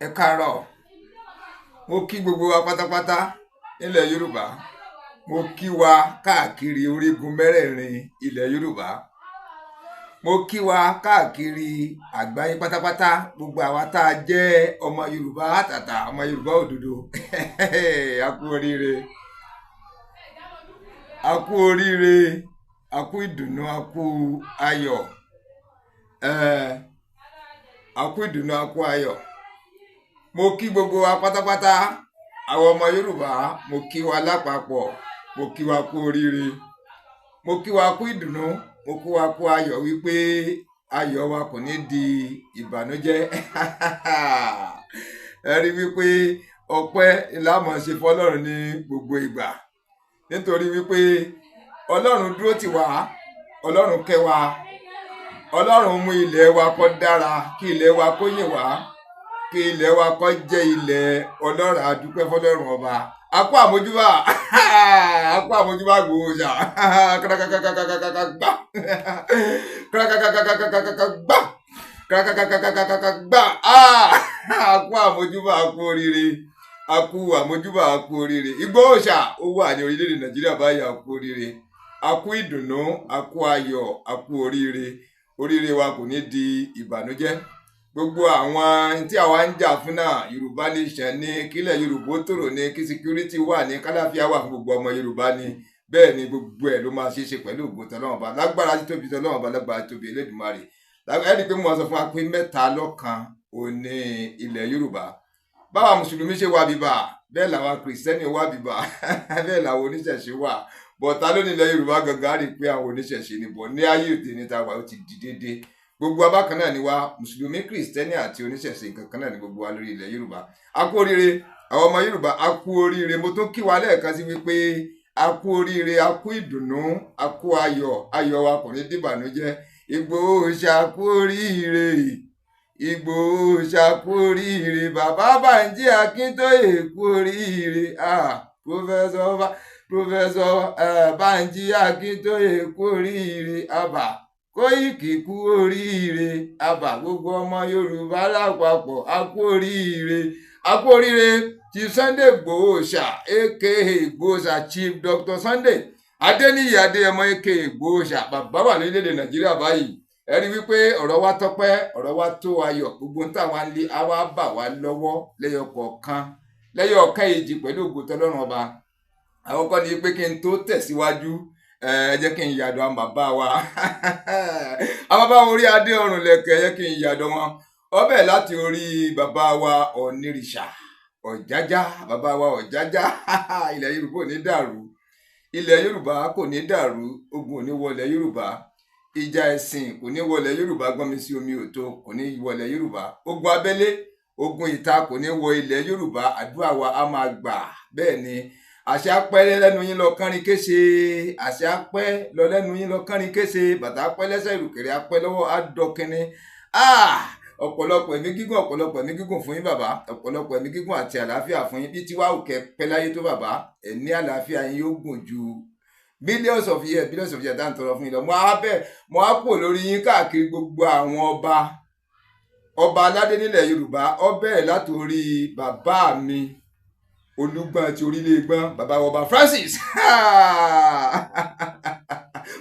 Ẹ káàárọ̀. Mo kí gbogbo wa pátápátá nílẹ̀ Yorùbá. Mo kí wa káàkiri orígun mẹ́rẹ̀ẹ̀rin ilẹ̀ Yorùbá. Mo kí wa káàkiri àgbáyé pátápátá, gbogbo àwa tá a jẹ́ ọmọ Yorùbá àtàtà, ọmọ Yorùbá òdodo. A kú oríire, a kú oríire, a kú ìdùnnú, a kú ayọ̀, a kú ìdùnnú, a kú ayọ̀. Mo kí gbogbo wa pátápátá, àwọn ọmọ Yorùbá. Mo kí wa lápapọ̀, mo kí wa kú oríire, mo kí wa kú ìdùnnú, mo kí wa kú ayọ̀ wípé ayọ̀ wa kò ní di ìbànújẹ́. Ẹ rí wípé ọpẹ́ la máa ṣe fọ́lọ́run ní gbogbo ìgbà, nítorí wípé Ọlọ́run dúró tì wá, Ọlọ́run kẹ́ wa, Ọlọ́run mú ilẹ̀ wa kó dára, kí ilẹ̀ wa kó yìn wá, kí ilẹ̀ wa kó jẹ́ ilẹ̀ ọlọ́ràá. Dúpẹ́ fọ́lọ́run ọba. A kú àmójúbà, a kú àmójúbà gbòòṣà. Kàkàkàkàkàkàkà gbà, kàkàkàkàkàkàkà gbà, kàkàkàkàkàkà gbà. A kú àmójúbà, a kú oríire, a kú àmójúbà, a kú oríire. Ìgbòho Òòṣà ó wà ní orílẹ̀-èdè Nàìjíríà báyìí. A kú oríire, a kú ìdùnnú, a kú ayọ̀, a kú oríire. Oríire wa kò ní di ìbànújẹ́. Gbogbo àwọn tí àwa ń jà fún náà, Yorùbá nation ní, kílẹ̀ Yorùbá ó tòrò ní, kí security wà ní, kálàfíà wà fún gbogbo ọmọ Yorùbá ní. Bẹ́ẹ̀ ni gbogbo ẹ̀ ló máa ṣe é ṣe pẹ̀lú ògo tọ́lọ́run Ọba, lágbára títóbi tọ́lọ́run Ọba, lágbára títóbi Elédùmarè. Ẹ rí i pé mo sọ fún wa pé mẹ́ta lọ́kan òní ilẹ̀ Yorùbá. Báwa mùsùlùmí ṣe wà bíbà, bẹ́ẹ̀ làwa kìrìsìtẹ́nì wà bíbà, bẹ́ẹ̀ làwọn oníṣẹ̀ṣe wà. Bọ̀tá lónìí ilẹ̀ Yorùbá gangan, á rí i pé àwọn oníṣẹ̀ṣe ni bọ̀ ní ayé òde ní ta wà, ó ti di déédéé. Gbogbo abákan náà ni wá, mùsùlùmí, kìrìsìtẹ́nì àti oníṣẹ̀ṣe, nǹkan kan náà ni gbogbo wa lórí ilẹ̀ Yorùbá. A kú oríire, àwọn ọmọ Yorùbá, a kú oríire. Mo tún kí wa lẹ́ẹ̀kan sí wípé a kú oríire, a kú ìdùnnú, a kú ayọ̀. Ayọ̀ wa kò ní dìbànújẹ́. Ìgbòho Òòṣà kú oríire, Ìgbòho Òòṣà kú oríire, bàbá Bánjí Akíntóyè kú oríire, ah, Professor Bánjí Akíntóyè kú oríire, àbà Kóìkì kú oríire, àbà gbogbo ọmọ Yorùbá lápapọ̀, a kú oríire, a kú oríire. Chief Sunday Ìgbòho Òòṣà, aka Ìgbòho Òòṣà, Chief Dr. Sunday Adéníyì Adéyẹmọ, aka Ìgbòho Òòṣà, bàbá wà lórílẹ̀‐èdè Nàìjíríà báyìí. Ẹ rí wípé ọ̀rọ̀ wa tọ́pẹ́, ọ̀rọ̀ wa tó ayọ̀. Gbogbo ń táwa ń lé á wá bà wá lọ́wọ́ lẹ́yọ kọ̀ọ̀kan, lẹ́yọ ọ̀kan èjì, pẹ̀lú ògo tọ́lọ́run Ọba. Àkọ́kọ́ ni pé kí n tó tẹ̀síwájú, ẹ jẹ́ kí n yàdọ̀ àwọn bàbá wa, àwọn bàbá orí adé ọrùn lẹ̀kẹ̀, ẹ jẹ́ kí n yàdọ̀ wọn. Ó bẹ̀rẹ̀ láti orí bàbá wa Ọ̀nìrìṣà Ọ̀jájá, bàbá wa Ọ̀jájá. Ilẹ̀ Yorùbá ò ní dàrú, ilẹ̀ Yorùbá kò ní dàrú, ogun ò ní wọlẹ̀ Yorùbá, ìjà ẹ̀sìn kò ní wọlẹ̀ Yorùbá, gbọ́n mi sí omi òtó kò ní wọlẹ̀ Yorùbá, ogun abẹ́lé, ogun ìta kò ní wọ ilẹ̀ Yorùbá. Àdúrà wa á máa gbà. Bẹ́ẹ̀ ni, àṣẹ apẹ́ lẹ́nu yín lọ kánrin kése, àṣẹ apẹ́ lọ lẹ́nu yín lọ kánrin kése, bàtà apẹ́ lẹ́sẹ̀, ìrùkẹ̀rẹ̀ apẹ́ lọ́wọ́ àdọ́kínní. Ọ̀pọ̀lọpọ̀ ẹ̀mí gígùn, ọ̀pọ̀lọpọ̀ ẹ̀mí gígùn fún yín, bàbá. Ọ̀pọ̀lọpọ̀ ẹ̀mí gígùn àti àlàáfíà fún yín. Bí tiwa òkè pẹ́ láyé tó, bàbá, ẹ̀ ní àlàáfíà yín yóò gùn ju millions of years, billions of years tá à ń tọrọ fún yín lọ. Mo á bẹ̀, mo á kò lórí yín káàkiri gbogbo àwọn ọba, ọba aládé nílẹ̀ Yorùbá. Ó bẹ̀rẹ̀ látòrí bàbá mi Olúgbọ́n ti orílẹ̀ Ìgbọ́n, bàbá ọba Francis.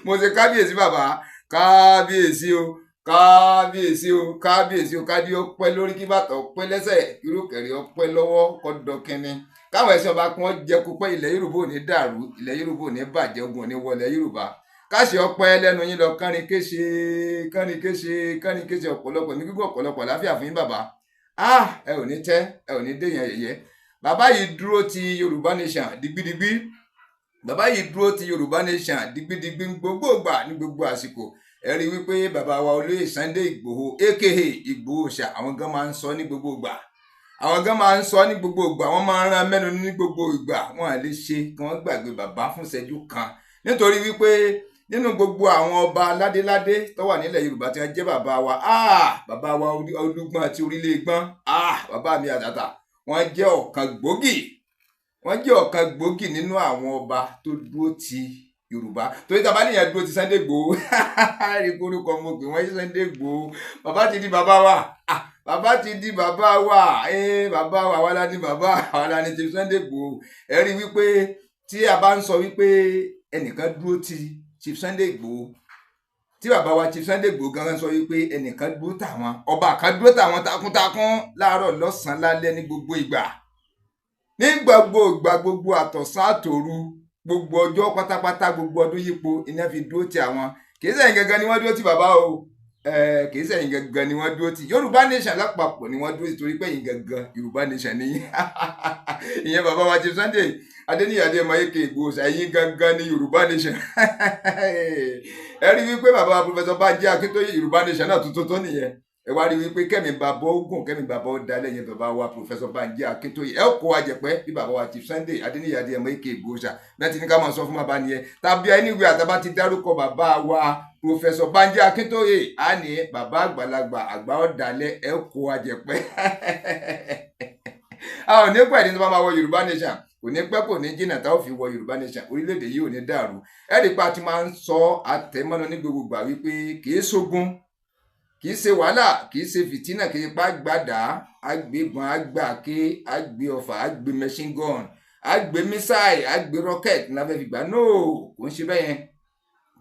Mo ṣe kábíyèsí, bàbá, kábíyèsí o, kábíyèsí o, kábíyèsí o. Kádé ó pẹ́ lórí, kí bàtà ó pẹ́ lẹ́sẹ̀, irúkẹ̀rẹ̀ ó pẹ́ lọ́wọ́, kọ́dọ̀kínní káwọn ẹ̀sìn ọba kí wọ́n jẹ́ kó pẹ́. Ilẹ̀ Yorùbá ò ní dàrú, ilẹ̀ Yorùbá ò ní bàjẹ́, ogun ò ní wọlé Yorùbá. Káṣí ọpẹ́ lẹ́nu yín lọ kánrin kéṣe, kánrin kéṣe, kánrin kéṣe. Ọ̀pọ̀lọpọ̀ ní gígùn, ọ̀pọ̀lọpọ̀ àlàáfíà fún yín, bàbá. Ah, ẹ ò ní tẹ́, ẹ ò ní déyàn yẹ̀yẹ́. Bàbá yìí dúró ti Yorùbá nation digbidigbi, bàbá yìí dúró ti Yorùbá nation digbidigbi gbogbo ìgbà, ní gbogbo àsìkò. Ẹ rí wípé bàbá wa olóyè Sunday Ìgbòho, aka Ìgbòho Òòṣà, àwọn gan máa ń sọ ní gbogbo ìgbà, àwọn gan máa ń sọ ní gbogbo ìgbà, wọ́n máa ń rán mẹ́nu ní gbogbo ìgbà. Wọ́n à lè ṣe kí wọ́n gbàgbé bàbá fún ìṣẹ́jú kan, nítorí wípé nínú gbogbo àwọn ọba ládéládé tó wà nílẹ̀ Yorùbá tí wọ́n jẹ́ bàbá wa, ah, bàbá wa Olúgbọ́n àti orílẹ̀ Ìgbọ́n, ah, bàbá mi àtàtà, wọ́n jẹ́ ọ̀kan gbòógì, wọ́n jẹ́ ọ̀kan gbòógì nínú àwọn ọba tó dúró ti Yorùbá. Torí tá a bá níyẹn dúró ti Sunday Igboho, rí korúkọ mo pè wọ́n, Sunday Igboho, bàbá ti di bàbá wa. Ah, Bàbá ti di bàbá wa, bàbá wa, àwa la ní bàbá, àwa la ní Chief Sunday Igboho. Ẹ rí wípé tí a bá ń sọ wípé ẹnìkan dúró ti Chief Sunday Igboho, tí bàbá wa Chief Sunday Igboho gangan sọ wípé ẹnìkan dúró tàwọn, ọba kan dúró tàwọn takuntakun láàárọ̀ lọ́sàn-án lálẹ́ ní gbogbo ìgbà, ní gbogbo ìgbà, gbogbo àtọ̀sán àtòru, gbogbo ọjọ́ pátápátá, gbogbo ọdún yípo iná fi dúró ti àwọn. Kì í sẹ́yìn gangan ni wọ́n dúró ti bàbá o, kì í sẹ́yìn gangan ni wọ́n dúró ti Yorùbá Nation lápapọ̀ ni wọ́n dúró ti, torí pé ẹ̀yin gangan Yorùbá Nation ni ìyẹn. Bàbá wa Chief Sunday Adéníyì Adéyẹmọ aka Ìgbòho, ẹ̀yin gangan ni Yorùbá Nation. Ẹ rí wípé bàbá wa Professor Bánjí Akíntóyè, Yorùbá Nation náà tuntun tó nìyẹn. Ẹ wá rí wípé kẹ́mi bàbá ogun, kẹ́mi bàbá ó dalẹ̀ yẹn, bàbá wa Professor Bánjí Akíntóyè, ẹ kó wa jẹ̀pẹ́ bí bàbá wa Chief Sunday Adéníyì Adéyẹmọ aka Ìgbòho ṣá láti ní ká máa sọ fún bàbá nìyẹn. Tàbí anyway àtàbá ti dárúkọ bàbá wa Professor Bánjí Akíntóyè, á ní bàbá àgbàlagbà, àgbà ọ̀dàlẹ̀, ẹ kó wa jẹ̀pẹ́. A ò ní pẹ́ ní tó bá máa wọ Yorùbá Nation, kò ní pẹ́, kò ní jìnnà tá ò fi wọ Yorùbá Nation. Orílẹ̀-èdè yìí ò ní dàrú. Ẹ rí pa ti máa ń sọ àtẹ̀mọ́nà ní gbogbo ìgbà wípé kì í ṣogun, kì í ṣe wàhálà, kì í ṣe fìtínà, kì í pa gbàdá, àgbébọn, àgbàké, àgbé ọfà, àgbé machine gun, àgbé missile, àgbé rocket ní abẹ́ fi gbà. No, kò ń ṣe bẹ́ẹ̀ yẹn.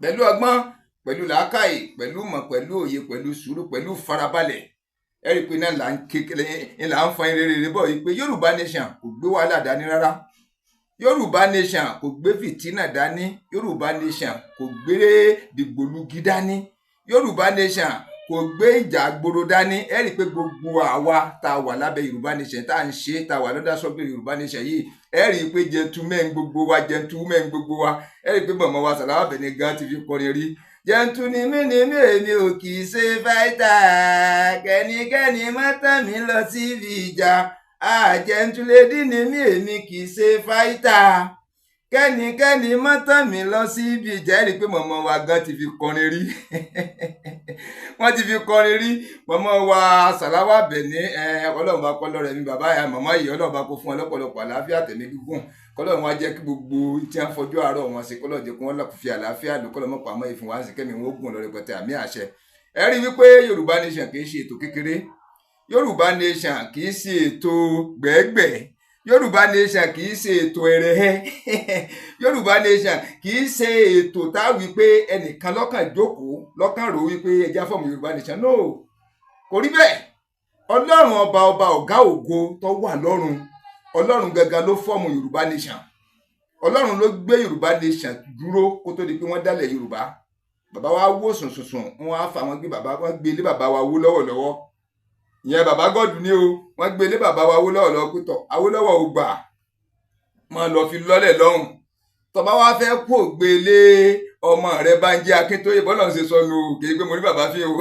Pẹ̀lú ọgbọ́n, pẹ̀lú làákàyè, pẹ̀lú mọ̀, pẹ̀lú òye, pẹ̀lú sùúrù, pẹ̀lú farabalẹ̀, ẹ rí i pé náà là ń kékeré, là ń fa eré rere bọ̀ yìí pé Yorùbá Nation kò gbé wàhálà dání rárá, Yorùbá Nation kò gbé fìtínà dání, Yorùbá Nation kò gbé dìgbòlugi dání, Yorùbá Nation kò gbé ìjà àgbòrò dání. Ẹ rí i pé gbogbo àwa tá a wà lábẹ́ Yorùbá Nation, tá à ń ṣe, tá a wà lọ́dà sọ́bìrì Yorùbá Nation yìí, ẹ rí i pé gentleman gbogbo wa, gentleman gbogbo wa. Ẹ rí i pé mọ̀mọ́ wa Sàláwà Àbẹ̀ní gan ti fi kọrin rí: gentle ni mí ni mí, èmi ò kì í ṣe fighter, kẹ́nikẹ́ni má tàn mí lọ síbi ìjà. Gentle lady ni mí, èmi kì í ṣe fighter, kẹ́nikẹ́ni má tàn mí lọ síbi ìjà. Ẹ rí i pé mọ̀mọ́ wa gan ti fi kọrin rí, wọ́n ti fi kọrin rí, mọ̀mọ́ wa Sàláwà Àbẹ̀ní. Ọlọ́run bá kọ́ lọ́rẹ̀ mi bàbá ya màmá yìí, Ọlọ́run bá kó fún wọn lọ́pọ̀lọpọ̀ àlàáfíà, tẹ̀mí gígùn, kọ́lọ́run wá jẹ́ kí gbogbo tí wọ́n fojú àárọ̀ wọn ṣe, kọ́lọ́run jẹ́ kí wọ́n fi àlàáfíà lò, kọ́lọ́run mọ̀ pàmò ìfún wa ṣe, kẹ́mi wọn ó gùn lọ rẹpẹtẹ, àmì àṣẹ. Ẹ rí wípé Yorùbá Nation kì í ṣe ètò kékeré, Yorùbá Nation kì í ṣe ètò gbẹ̀ẹ́gbẹ̀ẹ́, Yorùbá Nation kì í ṣe ètò ẹrẹ̀hẹ́, Yorùbá Nation kì í ṣe ètò tá a wí pé ẹnìkan lọ́kàn jókòó lọ́kàn rò wípé ẹja form Yorùbá Nation. No, kò rí bẹ́ẹ̀. Ọlọ́run ọba, ọba ọ̀gá ògo tó wà lọ́run, Ọlọ́run gangan ló form Yorùbá Nation. Ọlọ́run ló gbé Yorùbá Nation dúró kó tó di pé wọ́n dálẹ̀ Yorùbá. Bàbá wa wò sùnsùnsùn, wọ́n á fà wọ́n gbé bàbá, wọ́n gbé ilé bàbá wa wó lọ́wọ́lọ́wọ́. Ìyẹn bàbá gọ́ọ̀dù ní o. Wọ́n gbé ilé bàbá wa Awólọ́wọ̀ lọ pé tọ̀, Awólọ́wọ̀ ò gbà, máa lọ fi lọ́lẹ̀ lọ́hùn. Tọba wa fẹ́ kó gbé lé ọmọ rẹ Bánjí Akíntóyè, bọ́lá ń ṣe sọnù o, kì í pé mo rí bàbá fi o,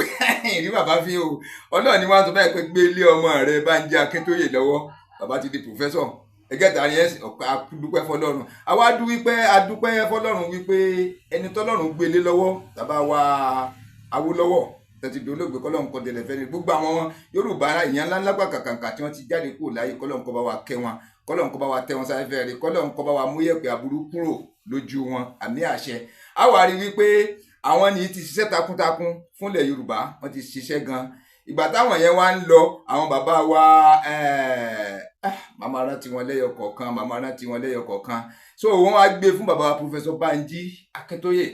rí bàbá fi o. Ọlọ́run ni wọ́n sọ báyìí pé gbé lé ọmọ rẹ Bánjí Akíntóyè lọ́wọ́. Bàbá ti di professor ẹgẹ́ta ni. Ọ̀pẹ adúpẹ́ fọlọ́run, àwa dúpẹ́, adúpẹ́ fọlọ́run wípé ẹni tọ́lọ́run gbé lé lọ́wọ́, bàbá wa Awólọ́wọ̀ tẹ̀tí dolóògbé, kọ́lọ́run kọ́ délẹ̀ fẹ́ni. Gbogbo àwọn Yorùbá ìyẹn ńlá ńlá kàkàǹkà tí wọ́n ti jáde kúrò láyé, kọ́lọ́run kó bá wa kẹ́ wọn, kọ́lọ́run kó bá wa tẹ́ wọn sáfẹ́fẹ́ rí, kọ́lọ́run kó bá wa mú yẹ̀pẹ̀ aburú kúrò lójú wọn, àmì àṣẹ. A wá rí wípé àwọn ní ti ṣiṣẹ́ takuntakun fúnlẹ̀ Yorùbá, wọ́n ti ṣiṣẹ́ gan. Ìgbà táwọn yẹn wá ń lọ, àwọn bàbá wa, màmá rántí wọn lẹ́yọ kọ̀ọ̀kan, màmá rántí wọn lẹ́yọ kọ̀ọ̀kan. So wọ́n wá gbé fún bàbá wa Professor Banji Akíntóyè.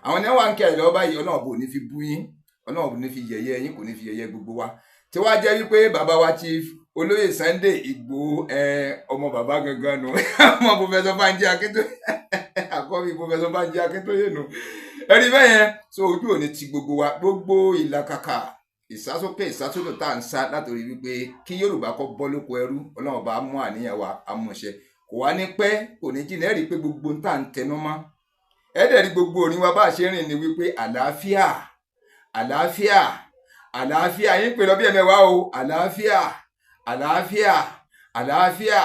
Àwọn ní wọ́n wá ń kí àìlọ́wọ́ báyìí. Ọlọ́run bò ní fi bú yín, Ọlọ́run kò ní fi yẹ̀yẹ́ yín, kò ní fi yẹ̀yẹ́ gbogbo wa. Tí wàá jẹ́ wípé bàbá wa Chief Olóyè Sunday Ìgbòho, ọmọ bàbá gangan nù, ọmọ Professor Banji Akíntóyè, àkọ́bí Professor Banji Akíntóyè nù. Ẹ̀rí bẹ́ẹ̀ yẹn. So ojú òní ti gbogbo wa, gbogbo ìlàkàkà, ìsásókè, ìsásódò tá à ń sá látòrí wípé kí Yorùbá kọ́ bọ́ lóko ẹrú, Ọlọ́run bá mú àníyàn wa amúṣẹ. Kò wá ní pẹ́, kò ní jìnnà. Ẹ̀rí pé gbogbo ń tà ń tẹnu mọ́, ẹ̀ẹ́dẹ̀ rí gbogbo òní wa bá a ṣe rìn ní wípé àlàáfíà, àlàáfíà, àlàáfíà. Yín pè lọ bí ẹ̀mẹ́wàá o: àlàáfíà, àlàáfíà, àlàáfíà,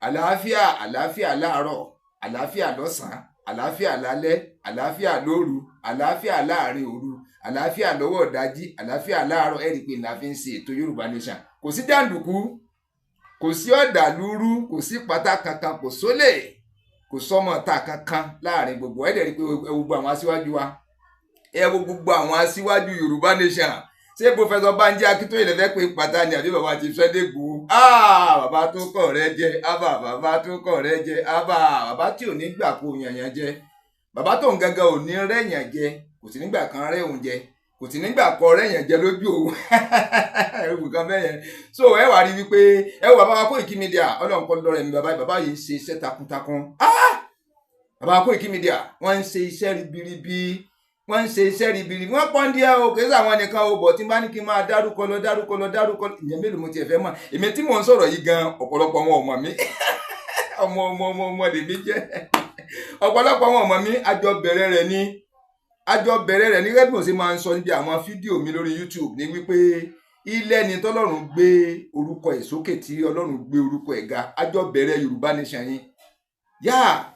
àlàáfíà, àlàáfíà láàárọ̀, àlàáfíà lọ́sàn-án, àlàáfíà lálẹ́, àlàáfíà lóru, àlàáfíà láàrin òru, àlàáfíà lọ́wọ́ ìdájí, àlàáfíà láàárọ̀. Ẹ̀rí pé la fi ń ṣe ètò Yorùbá Nation. Kò sí jàǹdùkú, kò sí ọ̀dàlúrú, kò sí pátá kankan, kò sólè, kò sọmọ ta kankan láàrin gbogbo. Ẹ̀ dẹ̀ rí pé ẹ wo gbogbo àwọn aṣíwájú wa, ẹ wo gbogbo àwọn aṣíwájú Yorùbá Nation. Ṣé Professor Banji Akíntóyè lè fẹ́ pé pátá ni àbí bàbá Chief Sunday Igboho? Ah, bàbá tó kọ̀ rẹ jẹ, ábà, bàbá tó kọ̀ rẹ jẹ, ábà, bàbá tí ò ní gbà kó yànyàn jẹ, bàbá tó ń gangan ò ní rẹ̀yàn jẹ, kò sí nígbà kan rẹ̀ òun jẹ, kò sí nígbà kan rẹ̀yàn jẹ lójú òun, ẹrù kan bẹ́ẹ̀ yẹn. So ẹ wá rí wípé ẹ wo bàbá wa Koiki Media, Ọlọ́run kọ́ lọ́rẹ̀ mi. Bàbá, bàbá yìí ń ṣe iṣẹ́ takuntakun. Ah, bàbá wa Koiki Media, wọ́n ń ṣe iṣẹ́ ribiribi, wọ́n ń ṣe iṣẹ́ ribiribi. Wọ́n pọ́n díẹ̀ o, kì í sàwọn nìkan o, bọ̀ tí n bá ní kí n máa dárúkọ lọ, dárúkọ lọ, dárúkọ, ìyẹn mélòó mo tiẹ̀ fẹ́ mọ̀? Èmi tí mò ń sọ̀rọ̀ yìí gan, ọ̀pọ̀lọpọ̀ wọn ò mọ̀ mí. Ọmọ ọmọ ọmọ ọmọ lèmi jẹ́, ọ̀pọ̀lọpọ̀ wọn ò mọ̀ mí. Àjọ bẹ̀rẹ̀ rẹ̀ ni, àjọ bẹ̀rẹ̀ rẹ̀ ní. Gẹ́gẹ́ bí mo ṣe máa ń sọ níbi àwọn fídíò mi lórí YouTube ní wípé ilẹ̀ ni tọ́lọ́run gbé orúkọ ẹ̀ sókè, tí Ọlọ́run gbé orúkọ ẹ̀ ga. Àjọ bẹ̀rẹ̀ Yorùbá Nation yín yá.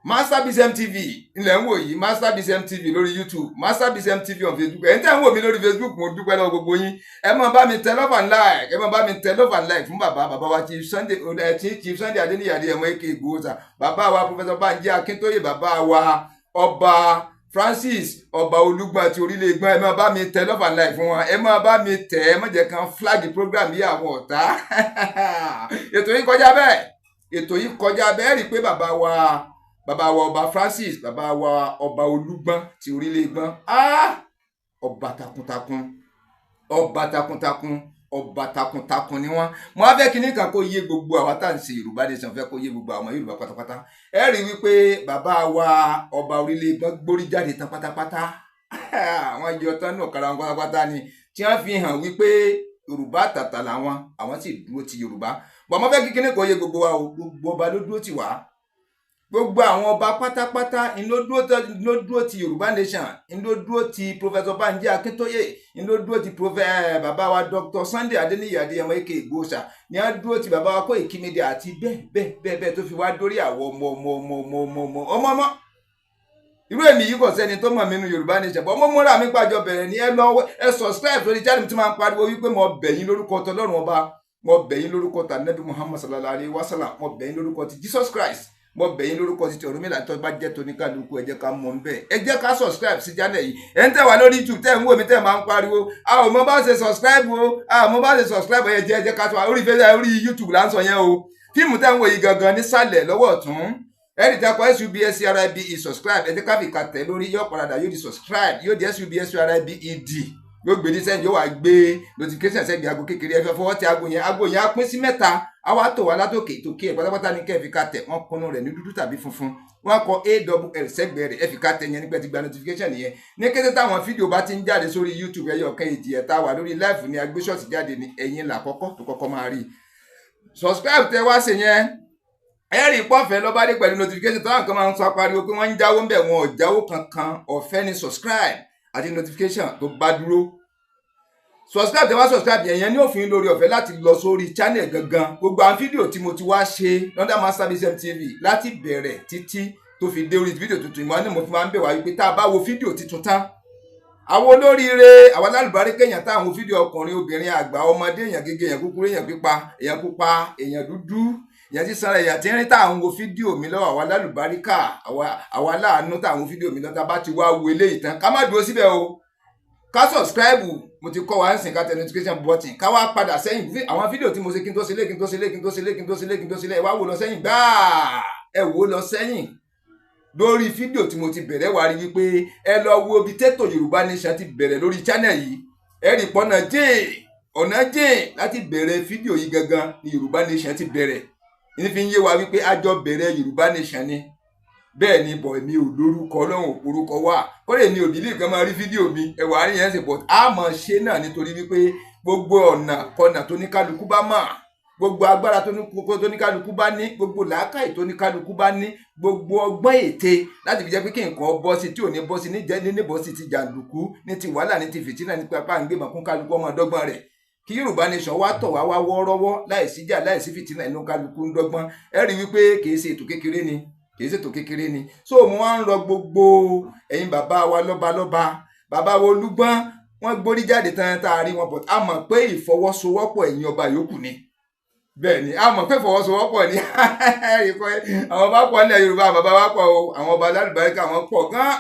Master BCM TV ilẹ̀ ń wò yìí, Master BCM TV lórí YouTube, Master BCM TV on Facebook. Ẹ̀yin tẹ́ ń wò mí lórí Facebook, mo dúpẹ́ lọ́wọ́ gbogbo yín. Ẹ máa bá mi tẹ love and like, ẹ máa bá mi tẹ love and like fún bàbá, bàbá wa Chief Sunday, Chief Sunday Adéníyì Adéyẹmọ aka Ìgbòho sà, bàbá wa Professor Banji Akíntóyè, bàbá wa Ọba Francis, Ọba Olúgbọ́n àti orílẹ̀ ìgbọ́n. Ẹ máa bá mi tẹ love and like fún wọn, ẹ máa bá mi tẹ. Ẹ má jẹ́ kan flag program yìí, àwọn ọ̀tá. Ètò yìí kọjá bẹ́ẹ̀, ètò yìí kọjá bẹ́ẹ̀. Rí i pé bàbá wa, bàbá wa Ọba Francis, bàbá wa Ọba Olúgbọ́n ti orílẹ̀ ìgbọ́n, ah, ọba takuntakun, ọba takuntakun, ọba takuntakun ni wọn. Mo á fẹ́ kíní kan kó yé gbogbo àwa tá à ń ṣe Yorùbá Nation, fẹ́ kó yé gbogbo àwọn Yorùbá pátápátá. Ẹ rí i wípé bàbá wa Ọba orílẹ̀ ìgbọ́n gbórí jáde tán pátápátá, àwọn yọ tán náà kára wọn pátápátá ni, tí wọ́n fi hàn wípé Yorùbá tàtà làwọn, àwọn sì dúró ti Yorùbá bọ̀. Mo fẹ́ kí kíní kan yé gbogbo wa o. Gbogbo ọba ló dúró tì wá, gbogbo àwọn ọba pátápátá ń ló dúró ti Yorùbá Nation, ń ló dúró ti Professor Banji Akíntóyè, ń ló dúró ti bàbá wa Dr. Sunday Adéníyì Adéyẹmọ aka Ìgbòho ní á dúró ti bàbá wa Koiki Media àti bẹ́ẹ̀ bẹ́ẹ̀ bẹ́ẹ̀ bẹ́ẹ̀, tó fi wá dórí àwọn ọmọ ọmọ ọmọ ọmọ ọmọ ọmọ ọmọ ọmọ. Irú èmi yìí, kò sẹ́ni tó mọ̀ mí nínú Yorùbá Nation bọ́. Mo múra mi pàjọ bẹ̀rẹ̀ ní. Ẹ lọ, ẹ subscribe sórí channel tí máa ń pariwo wípé mo bẹ̀ yín lórúkọ tọlọ́run Ọba, mo bẹ̀ yín lórúkọ tànẹ́bí Muhammad sallallahu alayhi wa sallam, mo bẹ̀ yín lórúkọ ti Jesus Christ, mo bẹ̀ yín lórúkọ títí Ọ̀rúnmìlà. Tó bá jẹ́ tóníkàlùkù, ẹ jẹ́ ká mọ̀ ń bẹ̀, ẹ jẹ́ ká subscribe sí channel yìí. Ẹ̀ ń tẹ̀ wá lórí YouTube, tẹ̀ ń wò mí, tẹ̀ máa ń pariwo, a ò mọ bá ṣe subscribe o, a ò mọ bá ṣe subscribe. Ẹ jẹ́, ẹ jẹ́ ká tó orí Facebook, orí YouTube là ń sọ yẹn o. Fíìmù tẹ̀ ń wò yìí gangan, nísàlẹ̀ lọ́wọ́ ọ̀tún, ẹ̀rì tí a kọ SUBSCRIBE, subscribe. Ẹ jẹ́ ká fi kà tẹ̀ lórí, yóò padà, yóò di subscribe, yóò di SUBSCRIBED, yóò gbé ní sẹ́yìn, yóò wá gbé notification sẹ́gbẹ̀ẹ́ aago kékeré. Ẹ fẹ́ fọwọ́ tẹ aago yẹn, aago yẹn á pín sí mẹ́ta, á wá tò wá látòkè tòkè ẹ̀ pátápátá ní kẹ́ ẹ fi ká tẹ̀. Wọ́n kúnnú rẹ̀ ní dúdú tàbí funfun, wọ́n kọ AWL sẹ́gbẹ̀ẹ́ rẹ̀. Ẹ fi ká tẹ̀ yẹn nígbà tí gba notification yẹn. Ní kété táwọn fídíò bá ti ń jáde sórí YouTube, ẹyọ kan èjì ẹ̀ta wà lórí live ní agbésọ̀tì jáde ní, ẹ̀yin làkọ́kọ́ tó kọ́kọ́ máa rí. Subscribe tẹ wá ṣe yẹn, ẹ rí pọ́fẹ́ lọ́ba dé pẹ̀lú notification. Tó àwọn kan máa ń sọ pariwo pé wọ́n ń jáwó ń bẹ̀, wọn ò jáwó kankan. Ọ̀fẹ́ ni subscribe àti notification tó bá dúró. Subscribe tẹ wá subscribe yẹn, yẹn ní òfin lórí ọ̀fẹ́ láti lọ sórí channel gangan. Gbogbo àwọn fídíò tí mo ti wá ṣe lọ́dà Master BCM TV láti bẹ̀rẹ̀ títí tó fi dé orí fídíò tuntun ìmọ̀ ní, mo fi máa ń bẹ̀ wá wípé tá a bá wo fídíò tuntun tán, àwọn olóríire, àwọn alálùbáríkà èèyàn táwọn fídíò, ọkùnrin, obìnrin, àgbà, ọmọdé, èèyàn gíga, èèyàn kúkúrú, èèyàn pípa, èèyàn pupa, èèyàn dúdú, èèyàn sísanra, èèyàn tí ń rí, táwọn wo fídíò mi lọ́wọ́, àwọn alálùbáríkà, àwọn aláàánú táwọn wo fídíò mi lọ́wọ́, tá a bá ti wá wo eléyìí tán, ká má dúró síbẹ̀ o, ká subscribe. Mo ti kọ́ wa ń sìn, ká tẹ notification button, ká wá padà sẹ́yìn. Àwọn fídíò tí mo ṣe kí n tó ṣe lé, kí n tó ṣe lé, kí n tó ṣe lé, kí n tó ṣe lé, kí n tó ṣe lé, ẹ wá wò lọ sẹ́yìn gbáà, ẹ wò lọ sẹ́yìn lórí fídíò tí mo ti bẹ̀rẹ̀, wá rí wípé ẹ lọ wo ibi tẹ́tò Yorùbá Nation ti bẹ̀rẹ̀ lórí channel yìí. Ẹ rí pọ́nà jìn, ọ̀nà jìn láti bẹ̀rẹ̀ fídíò yìí gangan ni Yorùbá Nation ti bẹ̀rẹ̀. Ní fi ń yé wa wípé a jọ bẹ̀rẹ̀ Yorùbá Nation ni. Bẹ́ẹ̀ ni, bọ̀ mi ò lórúkọ, Ọlọ́run ò porúkọ wá kọ́lé mi ò bí lè kan máa rí fídíò mi ẹ̀wà àárín yẹn ṣe bọ̀. A mọ̀ ṣe náà nítorí wípé gbogbo ọ̀nà kọ̀nà tó ní kálukú bá mọ̀, gbogbo agbára tó ní kálukú bá ní, gbogbo làákàyè tó ní kálukú bá ní, gbogbo ọgbọ́n ète láti fi jẹ́ pé kí nǹkan bọ́ sí tí ò ní bọ́ sí níjẹ́ ní níbọ̀ sí ti jàǹdùkú, ní ti wàhálà, ní ti fìtínà, ní pápá ń gbé mọ̀ kún kálukú ọmọ ọdọ́gbọ́n rẹ̀, kí Yorùbá Nation wá tọ̀ wá wá wọ́ọ́rọ́wọ́ láì síjà, láì sí fìtínà, inú kálukú ń dọ́gbọ́n. Ẹ rí wípé kì í ṣe ètò kékeré ni, kì í ṣètò kékeré ni. So mo wá ń rọ gbogbo ẹ̀yin bàbá wa lọ́balọ́ba. Bàbá wa Olúgbọ́n, wọ́n gbórí jáde tán tá a rí wọn, but a mọ̀ pé ìfọwọ́sowọ́pọ̀ ẹ̀yin ọba yòókù ni. Bẹ́ẹ̀ ni, a mọ̀ pé ìfọwọ́sowọ́pọ̀ ni. Àwọn bá pọ̀ nílẹ̀ Yorùbá, bàbá wa pọ̀ o, àwọn ọba alálùbáríkà, àwọn pọ̀ gan.